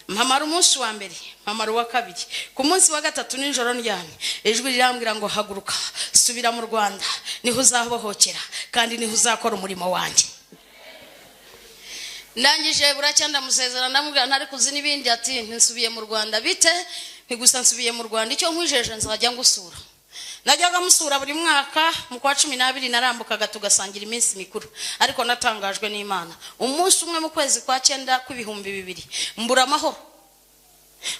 mpamara umunsi wa mbere, mpamara uwa kabiri. Ku munsi wa gatatu nijoro ndyamye, ijwi rirambwira ngo haguruka, subira mu Rwanda, niho uzabohokera kandi niho uzakora umurimo wanjye. Ndangije buracya ndamusezera, ndamubwira ntari kuzi n'ibindi, ati nsubiye mu Rwanda bite? Nti gusa nsubiye mu Rwanda, icyo nkwijeje nzajya ngusura. Najyaga musura buri mwaka mu kwa 12, narambukaga tugasangira iminsi mikuru. Ariko natangajwe n'Imana, umunsi umwe mu kwezi kwa 9 kw'ibihumbi 2000 mbura amahoro,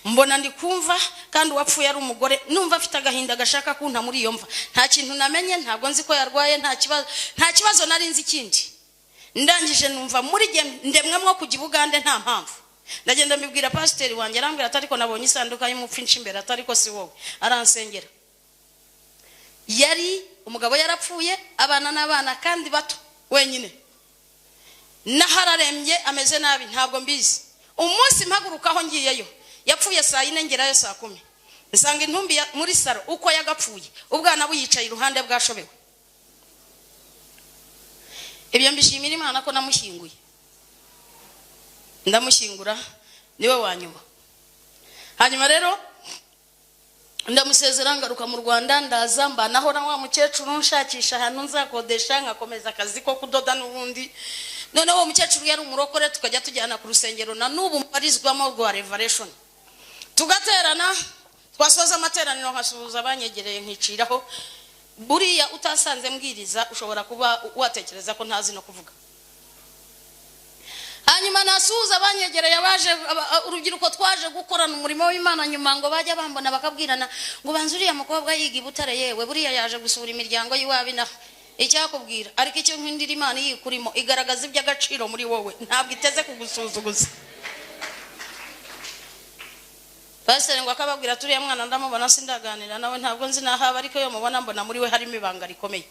mbona ndi kumva kandi uwapfuye ari umugore, numva afite agahinda gashaka kunta muri iyo mva. Nta kintu namenye, ntabwo nzi ko yarwaye, nta kibazo nari nzi kindi. Ndangije numva muri ndemwe mwo kujya i Bugande nta mpamvu. Ndagenda mbibwira pasiteri wanjye, arambwira ati ariko nabonye isanduka y'umupfu inshi imbere, ati ariko si wowe. Aransengera. Yari umugabo yarapfuye, abana n'abana kandi bato wenyine, nahararembye ameze nabi, ntabwo mbizi. Umunsi mpagurukaho ngiyeyo, yapfuye saa 4 ngerayo saa 10, nsanga intumbi muri saro uko yagapfuye, ubwana buyicaye iruhande bwashobewe. Ibyo mbishimira Imana ko namushyinguye, ndamushyingura niwe wa nyuma. Hanyuma rero ndamusezera ngaruka mu Rwanda, ndaza mbanaho na wa mukecuru, nshakisha ahantu nzakodesha nkakomeza akazi ko kudoda n'ubundi. Noneho uwo mukecuru yari umurokore, tukajya tujyana ku rusengero na n'ubu mbarizwamo rwa Revelation. Tugaterana, twasoza amateraniro nkasuhuza abanyegereye nkiciraho. Buriya utasanze mbwiriza ushobora kuba watekereza ko ntazi no kuvuga. Hanyuma nasuhuza abanyegereye, abaje urubyiruko twaje gukorana umurimo w'Imana, nyuma ngo bajya bambona bakabwirana ngo banze uriya mukobwa yiga i Butare, yewe buriya yaje gusura imiryango y'iwabo inaha. Icyakubwira ariko icyo nkundira Imana yikurimo igaragaza iby'agaciro muri wowe, ntabwo iteze kugusuzuguza. Pastor ngo akababwira turiya mwana ndamubona sindaganira nawe, ntabwo nzi nahaba, ariko iyo mubona mbona muri we harimo ibanga rikomeye.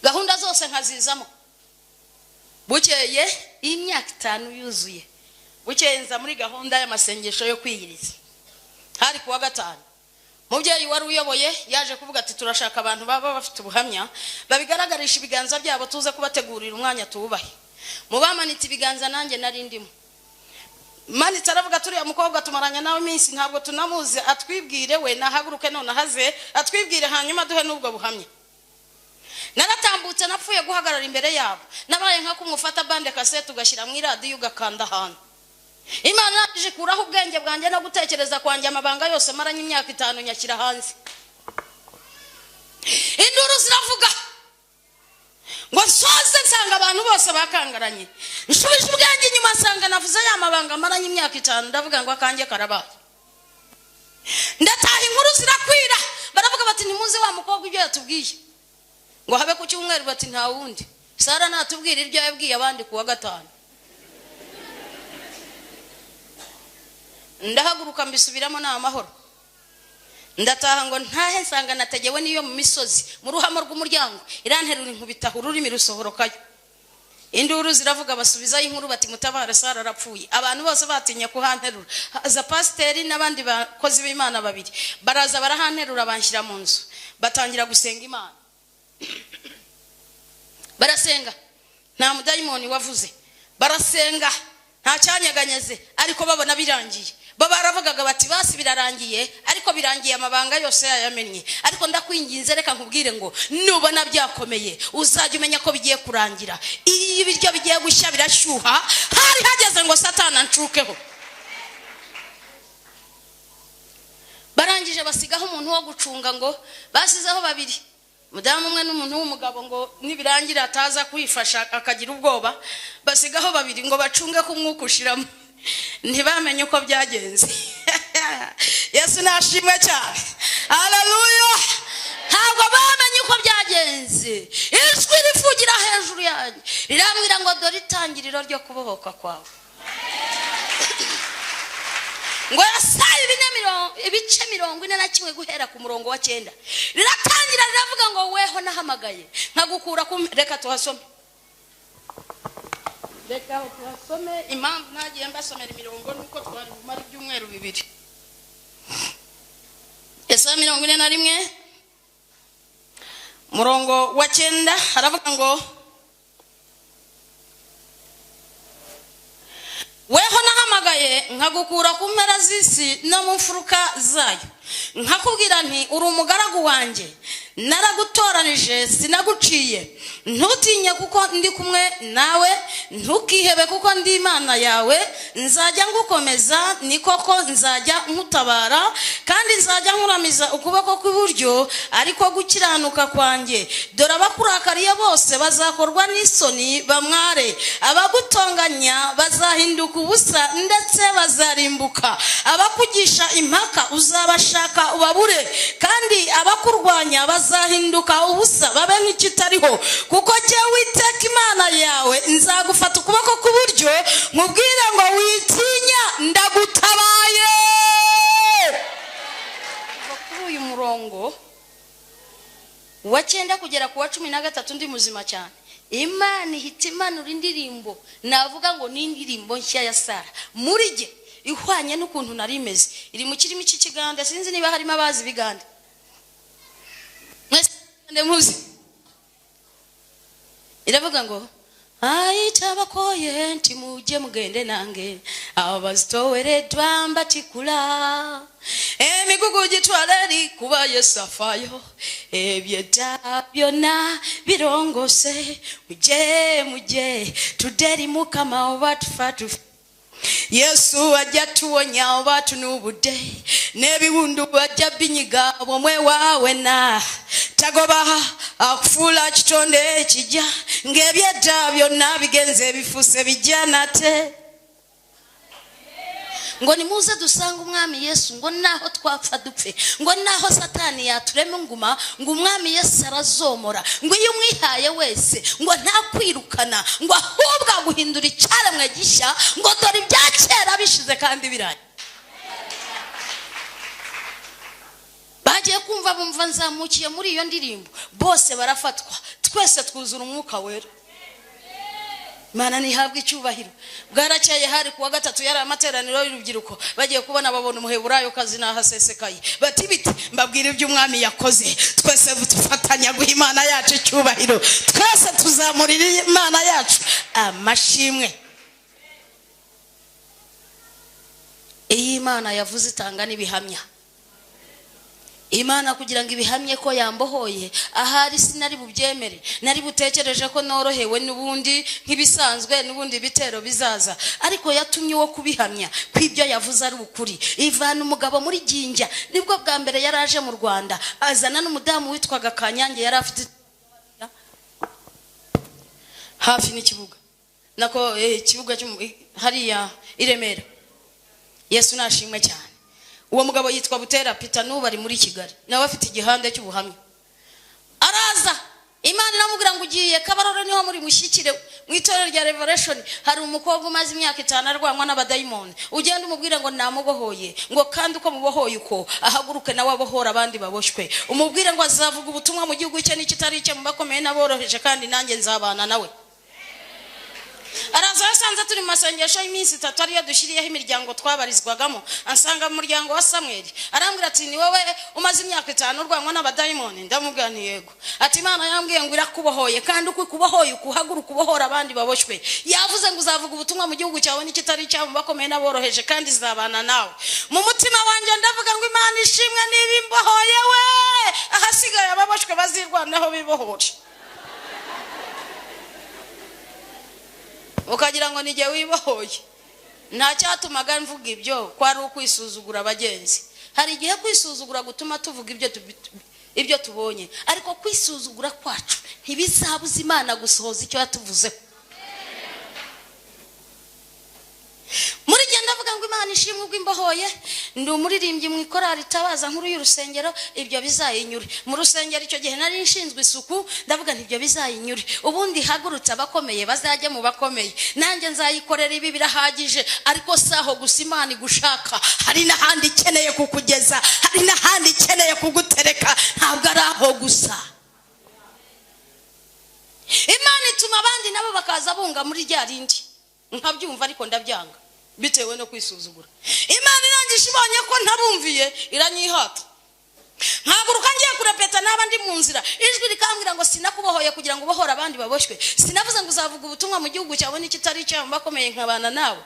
Gahunda zose nkazizamo. Bukeye imyaka 5 yuzuye, bukeye nza muri gahunda y'amasengesho yo kwiyiriza. Hari kuwa gatanu, mubyeyi wari uyoboye yaje kuvuga ati turashaka abantu baba bafite ubuhamya babigaragarisha ibiganza byabo, tuze kubategurira umwanya tuwubahe. Mubamanitse ibiganza nanjye nari ndimo. Manitse aravuga turiya mukobwa tumaranye nawe iminsi ntabwo tunamuzi, atwibwire we nahaguruke none ahaze atwibwire, hanyuma duhe n'ubwo buhamya. Naratambutse napfuye guhagarara imbere yabo, nabaye nka kumufata bande cassette ugashyira mu iradiyo ugakanda ahantu. Imana yaje kuraho ubwenge bwanjye no gutekereza kwanjye, amabanga yose maranye imyaka 5 nyakira hanze. Induru ziravuga ngo nsoze nsanga abantu bose bakangaranye, nshubije ubwenge inyuma nsanga navuze ya mabanga maranye imyaka 5, ndavuga ngo akanjye karabaye. Ndataha inkuru zirakwira, baravuga bati ntimuzi wa mukobwa ibyo yatubwiye. Ngo habe ku cyumweru bati nta wundi, Sara natubwira ibyo yabwiye abandi kuwa gatanu. Ndahaguruka mbisubiramo na amahoro. Ndataha ngo ntahe nsanga nategewe niyo mu misozi mu ruhamo rw'umuryango, iranterura inkubita ururimi rusohorokayo. Induru ziravuga, basubizayo inkuru bati mutabare Sara arapfuye. Abantu bose batinye kuhanterura, haza pasiteri n'abandi bakozi b'Imana babiri, baraza barahanterura banshyira mu nzu, batangira gusenga Imana. Barasenga nta mudayimoni wavuze, barasenga nta cyanyeganyeze, ariko babona birangiye. Bo baravugaga bati basi birarangiye, ariko birangiye amabanga yose yayamennye. Ariko ndakwinginze reka nkubwire ngo nubona byakomeye uzajya umenya ko bigiye kurangira. Iyo ibiryo bigiye gushya birashyuha, hari hageze ngo Satani ancukeho. Barangije basigaho umuntu wo gucunga, ngo basizeho babiri, mudamu umwe n'umuntu w'umugabo, ngo nibirangira ataza kwifasha akagira ubwoba. Basigaho babiri ngo bacunge ko umwuka ushiramo. Ntibamenye uko byagenze. Yesu nashimwe cyane, haleluya. Ntabwo bamenye uko byagenze. Ijwi rivugira hejuru yanjye rirambwira ngo dore itangiriro ryo kubohoka kwawe. Ngo Yesaya ibice 41 guhera ku murongo wa 9 riratangira riravuga ngo weho nahamagaye nkagukura ku. Reka tuhasome, reka tuhasome. Impamvu nagiye mbasomera imirongo nuko twari bumara ibyumweru 2. Yesaya 41 murongo wa 9 haravuga ngo weho nahamagaye nkagukura ku mpera z'isi no mu mfuruka zayo, nkakubwira nti uri umugaragu wanjye, naragutoranije sinaguciye, ntutinye kuko ndi kumwe nawe, ntukihebe kuko ndi Imana yawe, nzajya ngukomeza, ni koko nzajya nkutabara, kandi nzajya nkuramiza ukuboko kw'iburyo ariko gukiranuka kwanjye. Dore abakurakariye bose bazakorwa n'isoni bamware, abagutonganya bazahinduka ubusa ndetse bazarimbuka, abakugisha impaka uzabashaka ubabure, kandi abakurwanya bazahinduka ubusa babe nk'ikitariho. Kuko jyewe Uwiteka Imana yawe nzagufata ukuboko kw'iburyo nkubwire ngo witinya, ndagutabaye. Kuri uyu murongo wa 9 kugera ku wa 13 ndi muzima cyane. Imana ihita imanura indirimbo, navuga ngo ni indirimbo nshya ya Sara muri jye, ihwanye n'ukuntu nari imeze. Iri mu kirimi cy'Ikigande, sinzi niba harimo abazi Bigande. Mwese muzi. Iravuga ngo ayitabakoye nti mujye mugende nange, abazitowereddwa mbatikula, emigugu gitwala eri kuba Yesu afaayo, ebyedda byonna birongose, mujye mujye tudde eri Mukama oba tufa tufe. Yesu ajja tuwonya oba tunubudde, n'ebiwundu ajja binyiga bwomwe waawena. Tagoba akufuula kitonde ekijja, ng'ebyedda byonna bigenze bifuuse bijja nate. Ngo nimuze dusange umwami Yesu, ngo naho twapfa dupfe, ngo naho Satani yaturema inguma, ngo umwami Yesu arazomora, ngo iyo umwihaye wese ngo ntakwirukana, ngo ahubwo aguhindura icyaremwe gishya, ngo dore ibya kera bishize kandi biraye. Bagiye kumva bumva nzamukiye muri iyo ndirimbo, bose barafatwa, twese twuzura umwuka wera. Imana ntihabwe icyubahiro. Bwarakeye hari kuwa gatatu, yari amateraniro y'urubyiruko. Bagiye kubona babona umuheburayo kazi nahasesekaye, bati biti mbabwira ibyo umwami yakoze. Twese dufatanya guha Imana yacu icyubahiro, twese tuzamurira Imana yacu amashimwe. Iyi Imana yavuze itanga n'ibihamya. Imana kugira ngo ibihamye ko yambohoye, ahari sinari bubyemere, nari butekereje ko norohewe n'ubundi nk'ibisanzwe, n'ubundi bitero bizaza, ariko yatumye uwo kubihamya ko ibyo yavuze ari ukuri. Ivana umugabo muri Ginja, nibwo bwa mbere yaraje mu Rwanda, azana n'umudamu witwaga Kanyange, yari afite hafi n'ikibuga, nako ikibuga hariya i Remera. Yesu nashimwe cyane. Uwo mugabo yitwa Butera Peter, n'ubu ari muri Kigali, nawe afite igihande cy'ubuhamya. Araza, Imana iramubwira ngo ugiye Kabarore niho muri mushyikire mu itorero rya Revelation, hari umukobwa umaze imyaka 5 arwanwa n'abadayimoni, ugenda umubwire ngo namubohoye, ngo kandi uko mubohoye uko ahaguruke nawe abohora abandi baboshywe, umubwire ngo azavuga ubutumwa mu gihugu cye n'ikitari icye, mu bakomeye n'aboroheje, kandi nanjye nzabana nawe. Araza yasanze turi mu masengesho y'iminsi 3 ariyo dushyiriyeho imiryango twabarizwagamo, ansanga mu muryango wa Samuel, arambwira ati ni wowe umaze imyaka 5 urwanwa n'abadayimoni? Ndamubwira nti yego. Ati Imana yambwiye ngo irakubohoye, kandi uko ikubohoye ukuhaguruka ubohora abandi baboshywe. Yavuze ngo uzavuga ubutumwa mu gihugu cyawe n'ikitari cyawe, mu bakomeye n'aboroheje, kandi izabana nawe. Mu mutima wanjye ndavuga ngo Imana ishimwe niba imbohoye we, ahasigaye ababoshywe bazirwanaho bibohore. Ukagira ngo nijye wibohoye. Nta cyatumaga mvuga ibyo kwari ukwisuzugura abagenzi. Hari igihe kwisuzugura gutuma tuvuga ibyo tubonye, ariko kwisuzugura kwacu ntibizabuza Imana gusohoza icyo yatuvuzeho. Muri gihe ndavuga ngo Imana ishimwe ubwo imbohoye, ndi umuririmbyi mu ikorari itabaza nkuru y'urusengero, ibyo bizayinyure. Mu rusengero icyo gihe nari nshinzwe isuku, ndavuga nti ibyo bizayinyure, ubundi hagurutse abakomeye bazajya mu bakomeye, nanjye nzayikorera ibi birahagije. Ariko saho gusa Imana igushaka, hari n'ahandi ikeneye kukugeza, hari n'ahandi ikeneye kugutereka, ntabwo ari aho gusa. Imana ituma abandi nabo bakaza bunga muri rya rindi, nkabyumva ariko ndabyanga bitewe no kwisuzugura. Imana irangije ibonye ko ntabumviye iranyihata, nkaguruka ngiye kurepeta naba ndi mu nzira, ijwi rikambwira ngo sinakubohoye kugira ngo ubohore abandi baboshywe, sinavuze ngo uzavuga ubutumwa mu gihugu cyawe n'ikitari cyawe, bakomeye nkabana nawe.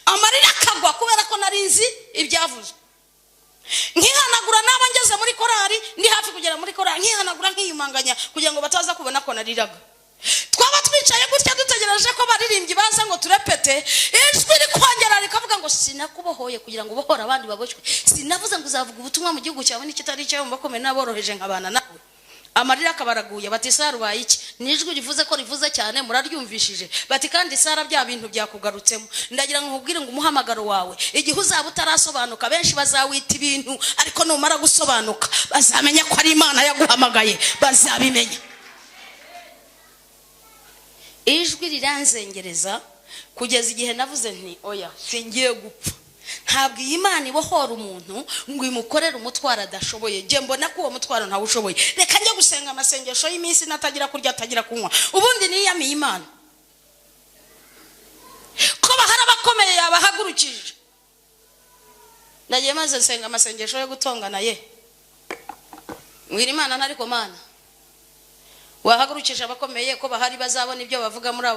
Amarira akagwa kubera ko nari nzi ibyavuzwe. Nkihanagura naba ngeze muri korari, ndi hafi kugera muri korari, nkihanagura nkiyumanganya kugira ngo bataza kubona ko nariraga. Twaba twicaye gutya dutegereje ko baririmbyi baza ngo turepete, ijwi rikongera rikavuga ngo sinakubohoye kugira ngo ubohore abandi baboshywe, sinavuze ngo uzavuga ubutumwa mu gihugu cyawe n'ikitari cyawe, bakomeye n'aboroheje nkabana nawe. Amarira akabaraguye, bati Sara ubaye iki? Nijwi rivuze ko rivuze cyane, muraryumvishije. Bati kandi Sara bya bintu byakugarutsemo. Ndagira ngo nkubwire ngo umuhamagaro wawe igihe uzaba utarasobanuka, benshi bazawita ibintu, ariko numara gusobanuka bazamenya ko ari Imana yaguhamagaye, bazabimenya. Ijwi riranzengereza kugeza igihe navuze nti oya, singiye gupfa. Ntabwo iyi Imana ibohora umuntu ngo imukorere umutwaro adashoboye. Njye mbona ko uwo mutwaro ntawe ushoboye, reka njye gusenga amasengesho y'iminsi natagira kurya atagira kunywa, ubundi niyamiye Imana. Ko bahari abakomeye yabahagurukije. Ndagiye maze nsenga amasengesho yo gutongana ye, mbwira Imana ntariko Mana wahagurukije abakomeye ko bahari bazabona ibyo bavuga muri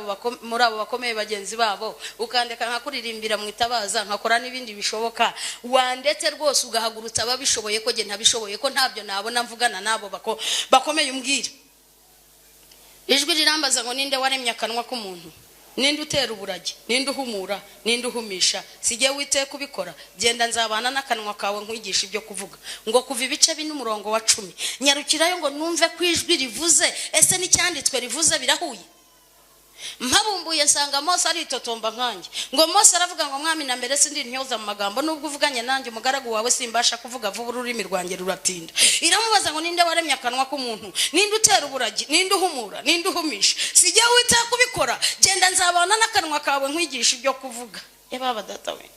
abo bakomeye bagenzi babo, ukandeka nkakuririmbira mu itabaza nkakora n'ibindi bishoboka, wandetse rwose ugahagurutsa ababishoboye ko jye ntabishoboye, ko ntabyo nabona mvugana nabo bakomeye umbwira. Ijwi rirambaza ngo ninde waremye akanwa k'umuntu? Ninde utera uburagi? Ninde uhumura? Ninde uhumisha? Sijye witeka ubikora. Genda nzabana n'akanwa kawe nkwigisha ibyo kuvuga. Ngo kuva ibice bine umurongo wa 10 nyarukirayo ngo numve ko ijwi rivuze, ese n'icyanditswe rivuze birahuye. Mpabumbuye nsanga Mose aritotomba nkanjye. Ngo Mose aravuga ngo mwami na mbere sindi ntyoza mu magambo, nubwo uvuganye nanjye umugaragu wawe simbasha kuvuga vuba, ururimi rwanjye ruratinda. Iramubaza ngo ninde waremye akanwa k'umuntu? Ninde utera uburagi? Ninde uhumura? Ninde uhumisha? Sijye wita kubikora. Genda nzabana n'akanwa kawe nkwigisha ibyo kuvuga. Baba data we,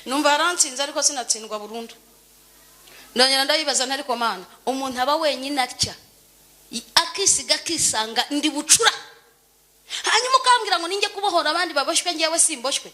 numva arantsinze ariko sinatsindwa burundu. Ndongera ndayibaza ntari ko Mana, umuntu aba wenyine atya akisiga akisanga ndi bucura, hanyuma ukambwira ngo ninjye kubohora abandi baboshywe ngewe simboshywe.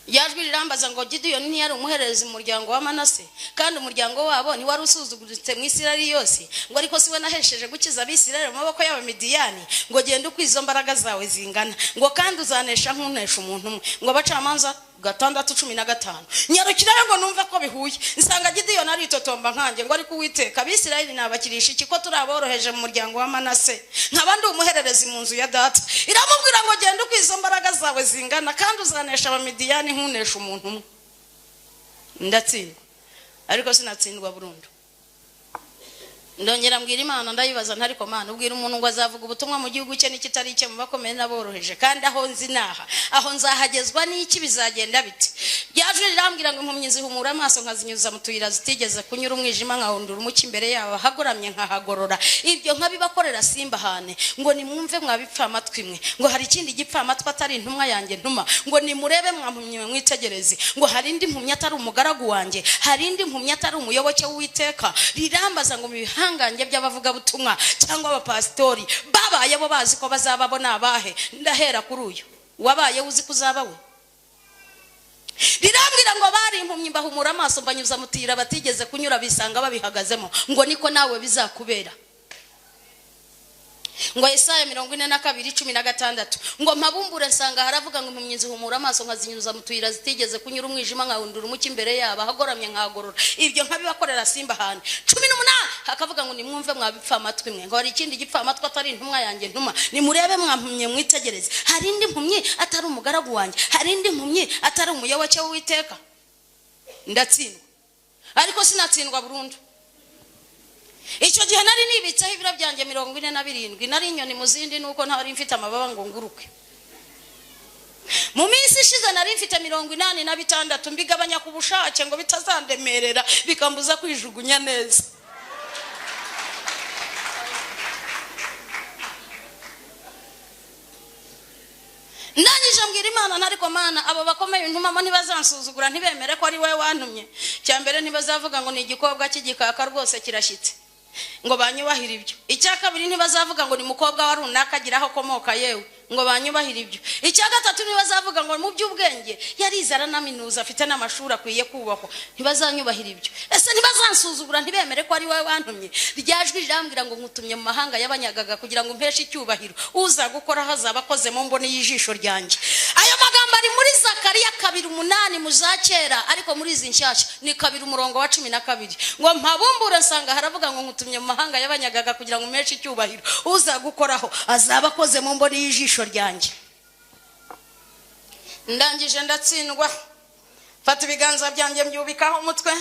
Yajwi rirambaza ngo Gideyoni ntiyari umuhererezi mu muryango wa Manase, kandi umuryango wabo ni wari usuzuguritse mu Isirayeli yose, ngo ariko siwe nahesheje gukiza Abisirayeli mu maboko y'Abamidiyani, ngo genda uko izo mbaraga zawe zingana, ngo kandi uzanesha nk'unesha umuntu umwe. Ngo abacamanza 6:15 nyarukirayo ngo numve ko bihuye. Nsanga Gideyoni aritotomba nkanjye, ngo ariko Uwiteka Abisirayeli nabakirisha iki ko turaboroheje mu muryango wa Manase, nkaba ndi umuhererezi mu nzu ya data. Iramubwira ngo genda uko izo mbaraga zawe zingana, kandi uzanesha Abamidiyani nk'unesha umuntu umwe. Ndatsindwa ariko sinatsindwa burundu. Ndongera mbwira Imana, ndayibaza ntariko Mana, ubwira umuntu ngo azavuga ubutumwa mu gihugu cye n'ikitari icye mu bakomeye n'aboroheje, kandi aho nzi naha, aho nzahagezwa n'iki, bizagenda bite? Yaje rirambwira ngo impumyi zihumura amaso nkazinyuza mu tuyira zitigeze kunyura, umwijima nkahundura umucyo imbere yabo, hagoramye nkahagorora, ibyo nkabibakorera simbahane. Ngo nimwumve mwabipfa amatwi mwe, ngo hari ikindi gipfa amatwi atari intumwa yanjye ntuma, ngo nimurebe mwampumyi mwitegereze, ngo hari indi mpumyi atari umugaragu wanjye, hari indi mpumyi atari umuyoboke w'Uwiteka. Rirambaza ngo hangange by'abavuga butumwa cyangwa abapasitori babaye bo bazi ko bazababona abahe? Ndahera kuri uyu wabaye uzi kuzaba we. Rirambwira ngo bari impumyi mbahumura amaso mbanyuza mutira batigeze kunyura, bisanga babihagazemo, ngo niko nawe bizakubera. Ngo Yesaya 42:16 ngo mpabumbure nsanga haravuga ngo impumyi zihumura amaso nkazinyuza mutuyira zitigeze kunyura, umwijima nkahundura umucyo imbere yabo, ahagoramye nkahagorora, ibyo nkabibakorera simbahane. 18 hakavuga ngo nimwumve mwabipfa amatwi mwe, ngo hari ikindi gipfa amatwi atari intumwa yanjye ntuma, nimurebe mwampumye mwitegereze, hari indi mpumyi atari umugaragu wanjye, hari indi mpumyi atari umuyoboke w'Uwiteka. Ndatsindwa ariko sinatsindwa burundu. Icyo gihe nari nibitseho ibiro byanjye 47, nari inyoni mu zindi nuko ntari mfite amababa ngo nguruke. Mu minsi ishize nari mfite 86, mbigabanya ku bushake ngo bitazandemerera bikambuza kwijugunya neza. Ndangije mbwira Imana ntariko Mana, abo bakomeye intumamo ntibazansuzugura, ntibemere ko ari wowe wantumye. Cya mbere ntibazavuga ngo ni igikobwa cy'igikaka rwose kirashyitse, ngo banyubahire ibyo. Icya kabiri ntibazavuga ngo ni mukobwa wa runaka agira aho akomoka yewe, ngo banyubahire ibyo. Icya gatatu ntibazavuga ngo mu by'ubwenge yarize aranaminuza afite n'amashuri akwiye kubakwa, ntibazanyubahira ibyo. Ese ntibazansuzugura ntibemere ko ari wowe wantumye? Ryajwi rirambwira ngo nkutumye mu mahanga y'abanyagaga kugira ngo umpeshe icyubahiro, uza gukora hazaba akoze mu mboni y'ijisho ryanjye. Ayo magambo ari muri Zakariya 2:8 mu za kera, ariko muri izi nshyashya ni 2:12. Ngo mpabumbure nsanga haravuga ngo nkutumye mu mahanga y'abanyagaga kugira ngo umpeshe icyubahiro, uza gukoraho azaba akoze mu mboni y'ijisho ryanjye. Ndangije ndatsindwa, mfata ibiganza byanjye mbyubikaho umutwe,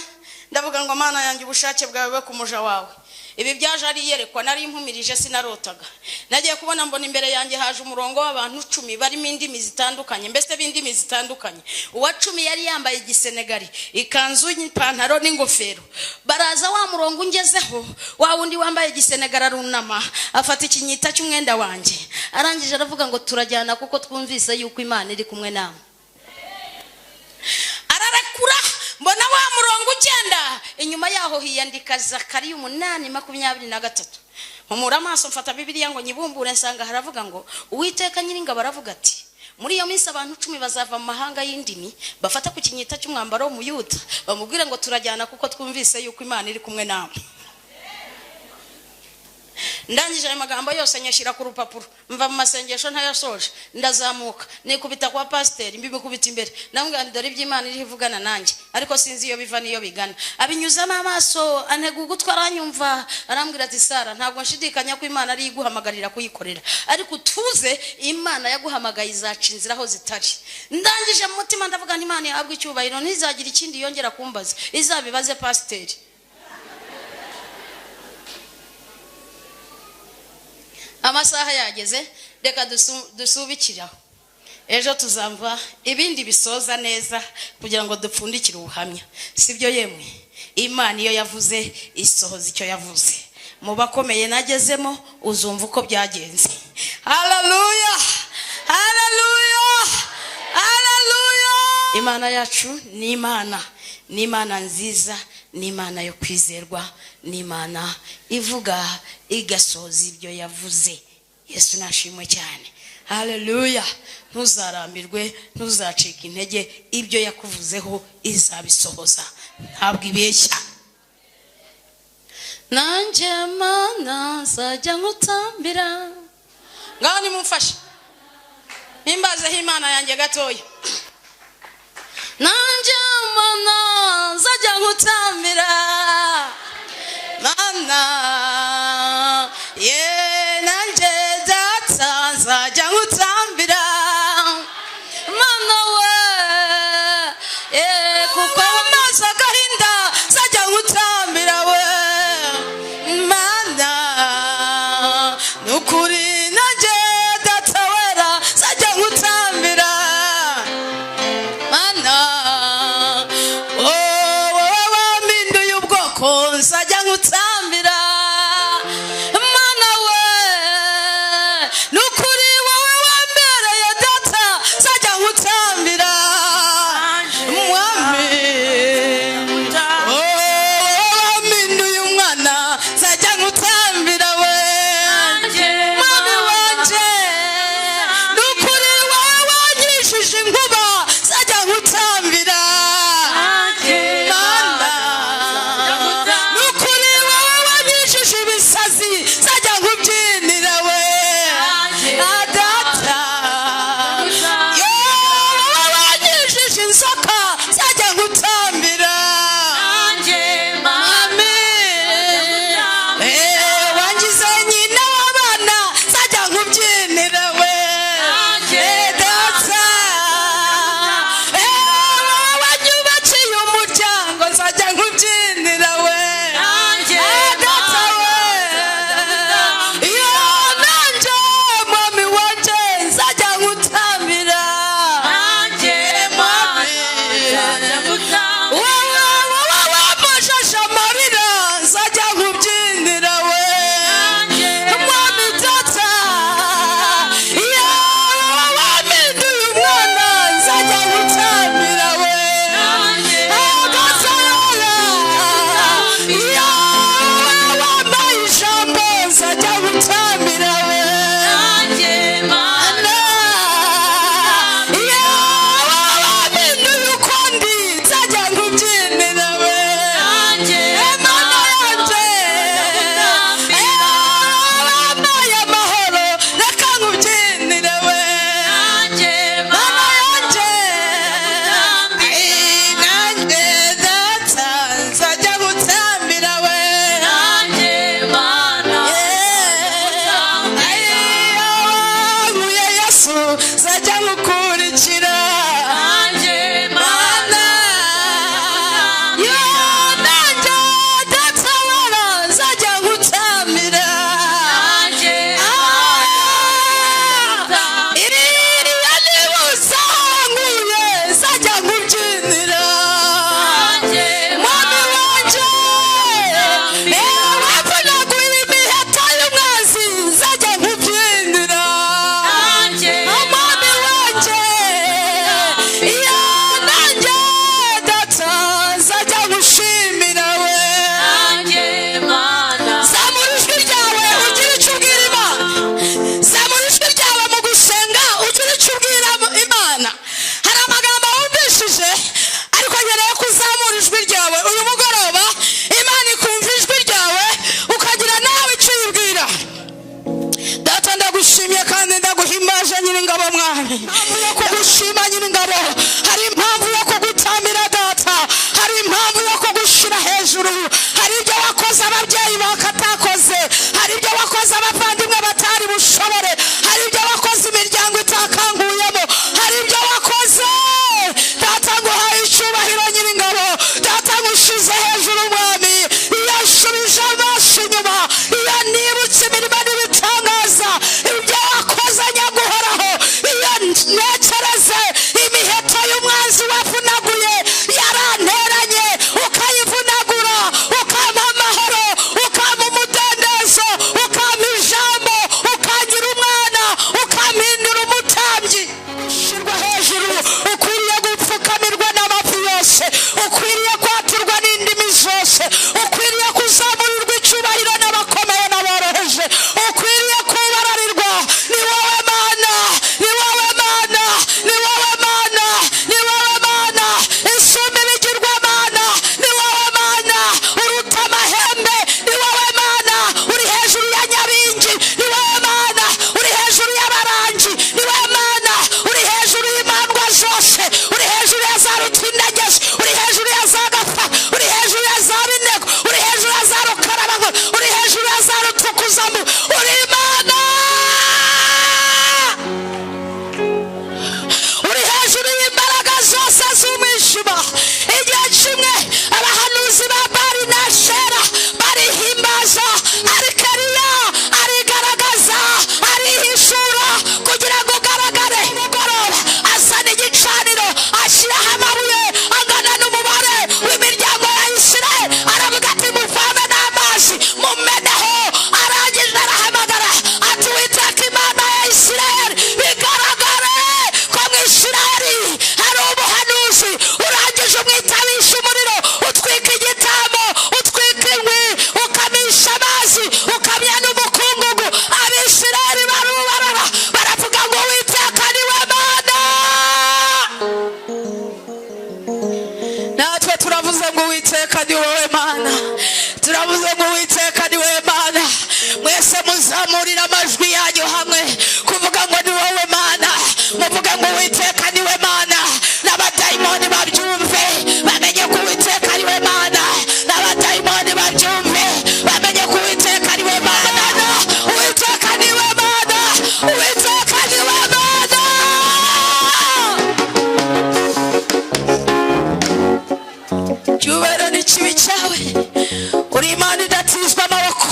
ndavuga ngo Mana yanjye ubushake bwawe bube ku muja wawe. Ibi byaje ari iyerekwa, nari impumirije sinarotaga. Nagiye kubona mbona imbere yanjye haje umurongo w'abantu 10 barimo indimi zitandukanye, mbese b'indimi zitandukanye. Uwa 10 yari yambaye igisenegali, ikanzu, ipantaro n'ingofero. Baraza wa murongo ungezeho, wa wundi wambaye igisenegali arunama afata ikinyita cy'umwenda wanjye, arangije aravuga ngo turajyana kuko twumvise yuko Imana iri kumwe namwe. Ararekura, mbona wa murongo ugenda inyuma yaho hiyandika Zakariya 8:23. Mpumura amaso mfata Bibiliya ngo nyibumbure, nsanga haravuga ngo Uwiteka Nyiringabo aravuga ati muri iyo minsi abantu 10 bazava mu mahanga y'indimi, bafata ku kinyita cy'umwambaro w'umuyuda, bamubwire ngo turajyana kuko twumvise yuko Imana iri kumwe namwe. Ndangije ayo magambo yose nyashyira ku rupapuro, mva mu masengesho ntayasoje, ndazamuka nikubita kwa pasiteri, mbimukubita imbere, ndamubwira nti dore ibyo Imana iriho ivugana nanjye, ariko sinzi iyo biva n'iyo bigana. Abinyuzamo amaso, antega ugutwi, aranyumva, arambwira ati Sara, ntabwo nshidikanya ko Imana ariyo iguhamagarira kuyikorera, ariko utuze, Imana yaguhamagaye izaca inzira aho zitari. Ndangije mu mutima ndavuga nti Imana ihabwe icyubahiro, ntizagira ikindi yongera kumbaza, izabibaze pasiteri. Amasaha yageze, reka dusubikiraho, ejo tuzamva ibindi bisoza neza kugira ngo dupfundikire ubuhamya, sibyo yemwe? Imana iyo yavuze isohoza icyo yavuze. Mu bakomeye nagezemo uzumva uko byagenze. Haleluya, haleluya, haleluya. Imana yacu ni Imana, ni Imana nziza, ni Imana yo kwizerwa, ni Imana ivuga igasohoza ibyo yavuze. Yesu nashimwe cyane. Haleluya. Ntuzarambirwe, ntuzacika intege, ibyo yakuvuzeho izabisohoza, ntabwo ibeshya. Nanjye Mana nzajya nkutambira. Ngaho nimumfashe nimbazeho Imana yanjye gatoya. Nanjye Mana nzajya nkutambira, Mana ye, nanjye data nzajya nkutambira, Mana we ye, kuko amaso agahinda nzajya nkutambira we, Mana nukuri, nanjye data wera nzajya nkutambira, Mana wowe wampinduye ubwoko nzajya nkutambira, Mana we ababyeyi bakatakoze, hari ibyo wakoze abavandimwe batari bushobore, hari ibyo wakoze imiryango itakanguyemo, hari ibyo wakoze. Data, nguhaye icyubahiro nyiringabo. Data, ngushize hejuru umwami. Iyo nshubije amaso inyuma, iyo nibutse imirimo n'ibitangaza ibyo wakoze nyaguhoraho, iyo ntekereze imiheto y'umwanzi wavunaguye yaranteranye ukayivunagura, ukampa amahoro, ukampa umudendezo, ukampa ijambo, ukangira umwana, ukampindura umutambyi ushyirwa hejuru, ukwiriye gupfukamirwa n'amavi yose, ukwiriye kwaturwa n'indimi zose, ukwiriye kuzamurirwa icyubahiro n'abakomeye n'aboroheje, ukwiriye kubararirwa. Ni wowe Mana, ni wowe Mana, ni wowe Mana, ni wowe Mana isumba ibigirwamana, ni wowe Mana uruta amahembe, ni wowe Mana uri hejuru ya nyabingi, ni wowe Mana uri hejuru y'abarangi, ni wowe Mana uri hejuru y'imandwa zose, uri hejuru ya za rutindagezi, uri hejuru ya za gafa, uri hejuru ya za binego, uri hejuru ya za rukarabankwa, uri hejuru ya za rutukuzamu. Uri Imana, uri hejuru y'imbaraga zose z'umwijima. Igihe kimwe abahanuzi ba Bari na Shera barihimbaza, ariko Eliya arigaragaza, arihishura kugira ngo ugaragare. Mugoroba azana igicaniro, ashyiraho amabuye angana n'umubare w'imiryango ya Isirayeli, aravuga ati: "Muvame n'amazi mumeneho." Arangije arahamagara ati: "Witeka Imana ya Isirayeli, bigaragare ko mu Isirayeli hari ubuhanuzi." Urangije umwitabisha umuriro, utwika igitambo, utwika inkwi, ukamisha amazi, ukamya n'umukungugu. Abisirayeli barubarara, baravuga ngo: "Uwiteka niwe Mana." Natwe turavuze ngo: "Uwiteka ni wowe Mana." Turavuze ngo: "Uwiteka ni wowe Mana." Mwese muzamurira amajwi yanyu hamwe kuvuga ngo: "Ni wowe Mana." Muvuge ngo: "Uwiteka ni we Mana." N'abadayimoni babyumve, bamenye ko Uwiteka ari we Mana. N'abadayimoni babyumve, bamenye ko Uwiteka ari we Mana. Uwiteka ni we Mana, Uwiteka ni we Mana. Cyubahiro ni kibi cyawe. Uri Imana idatizwa amaboko.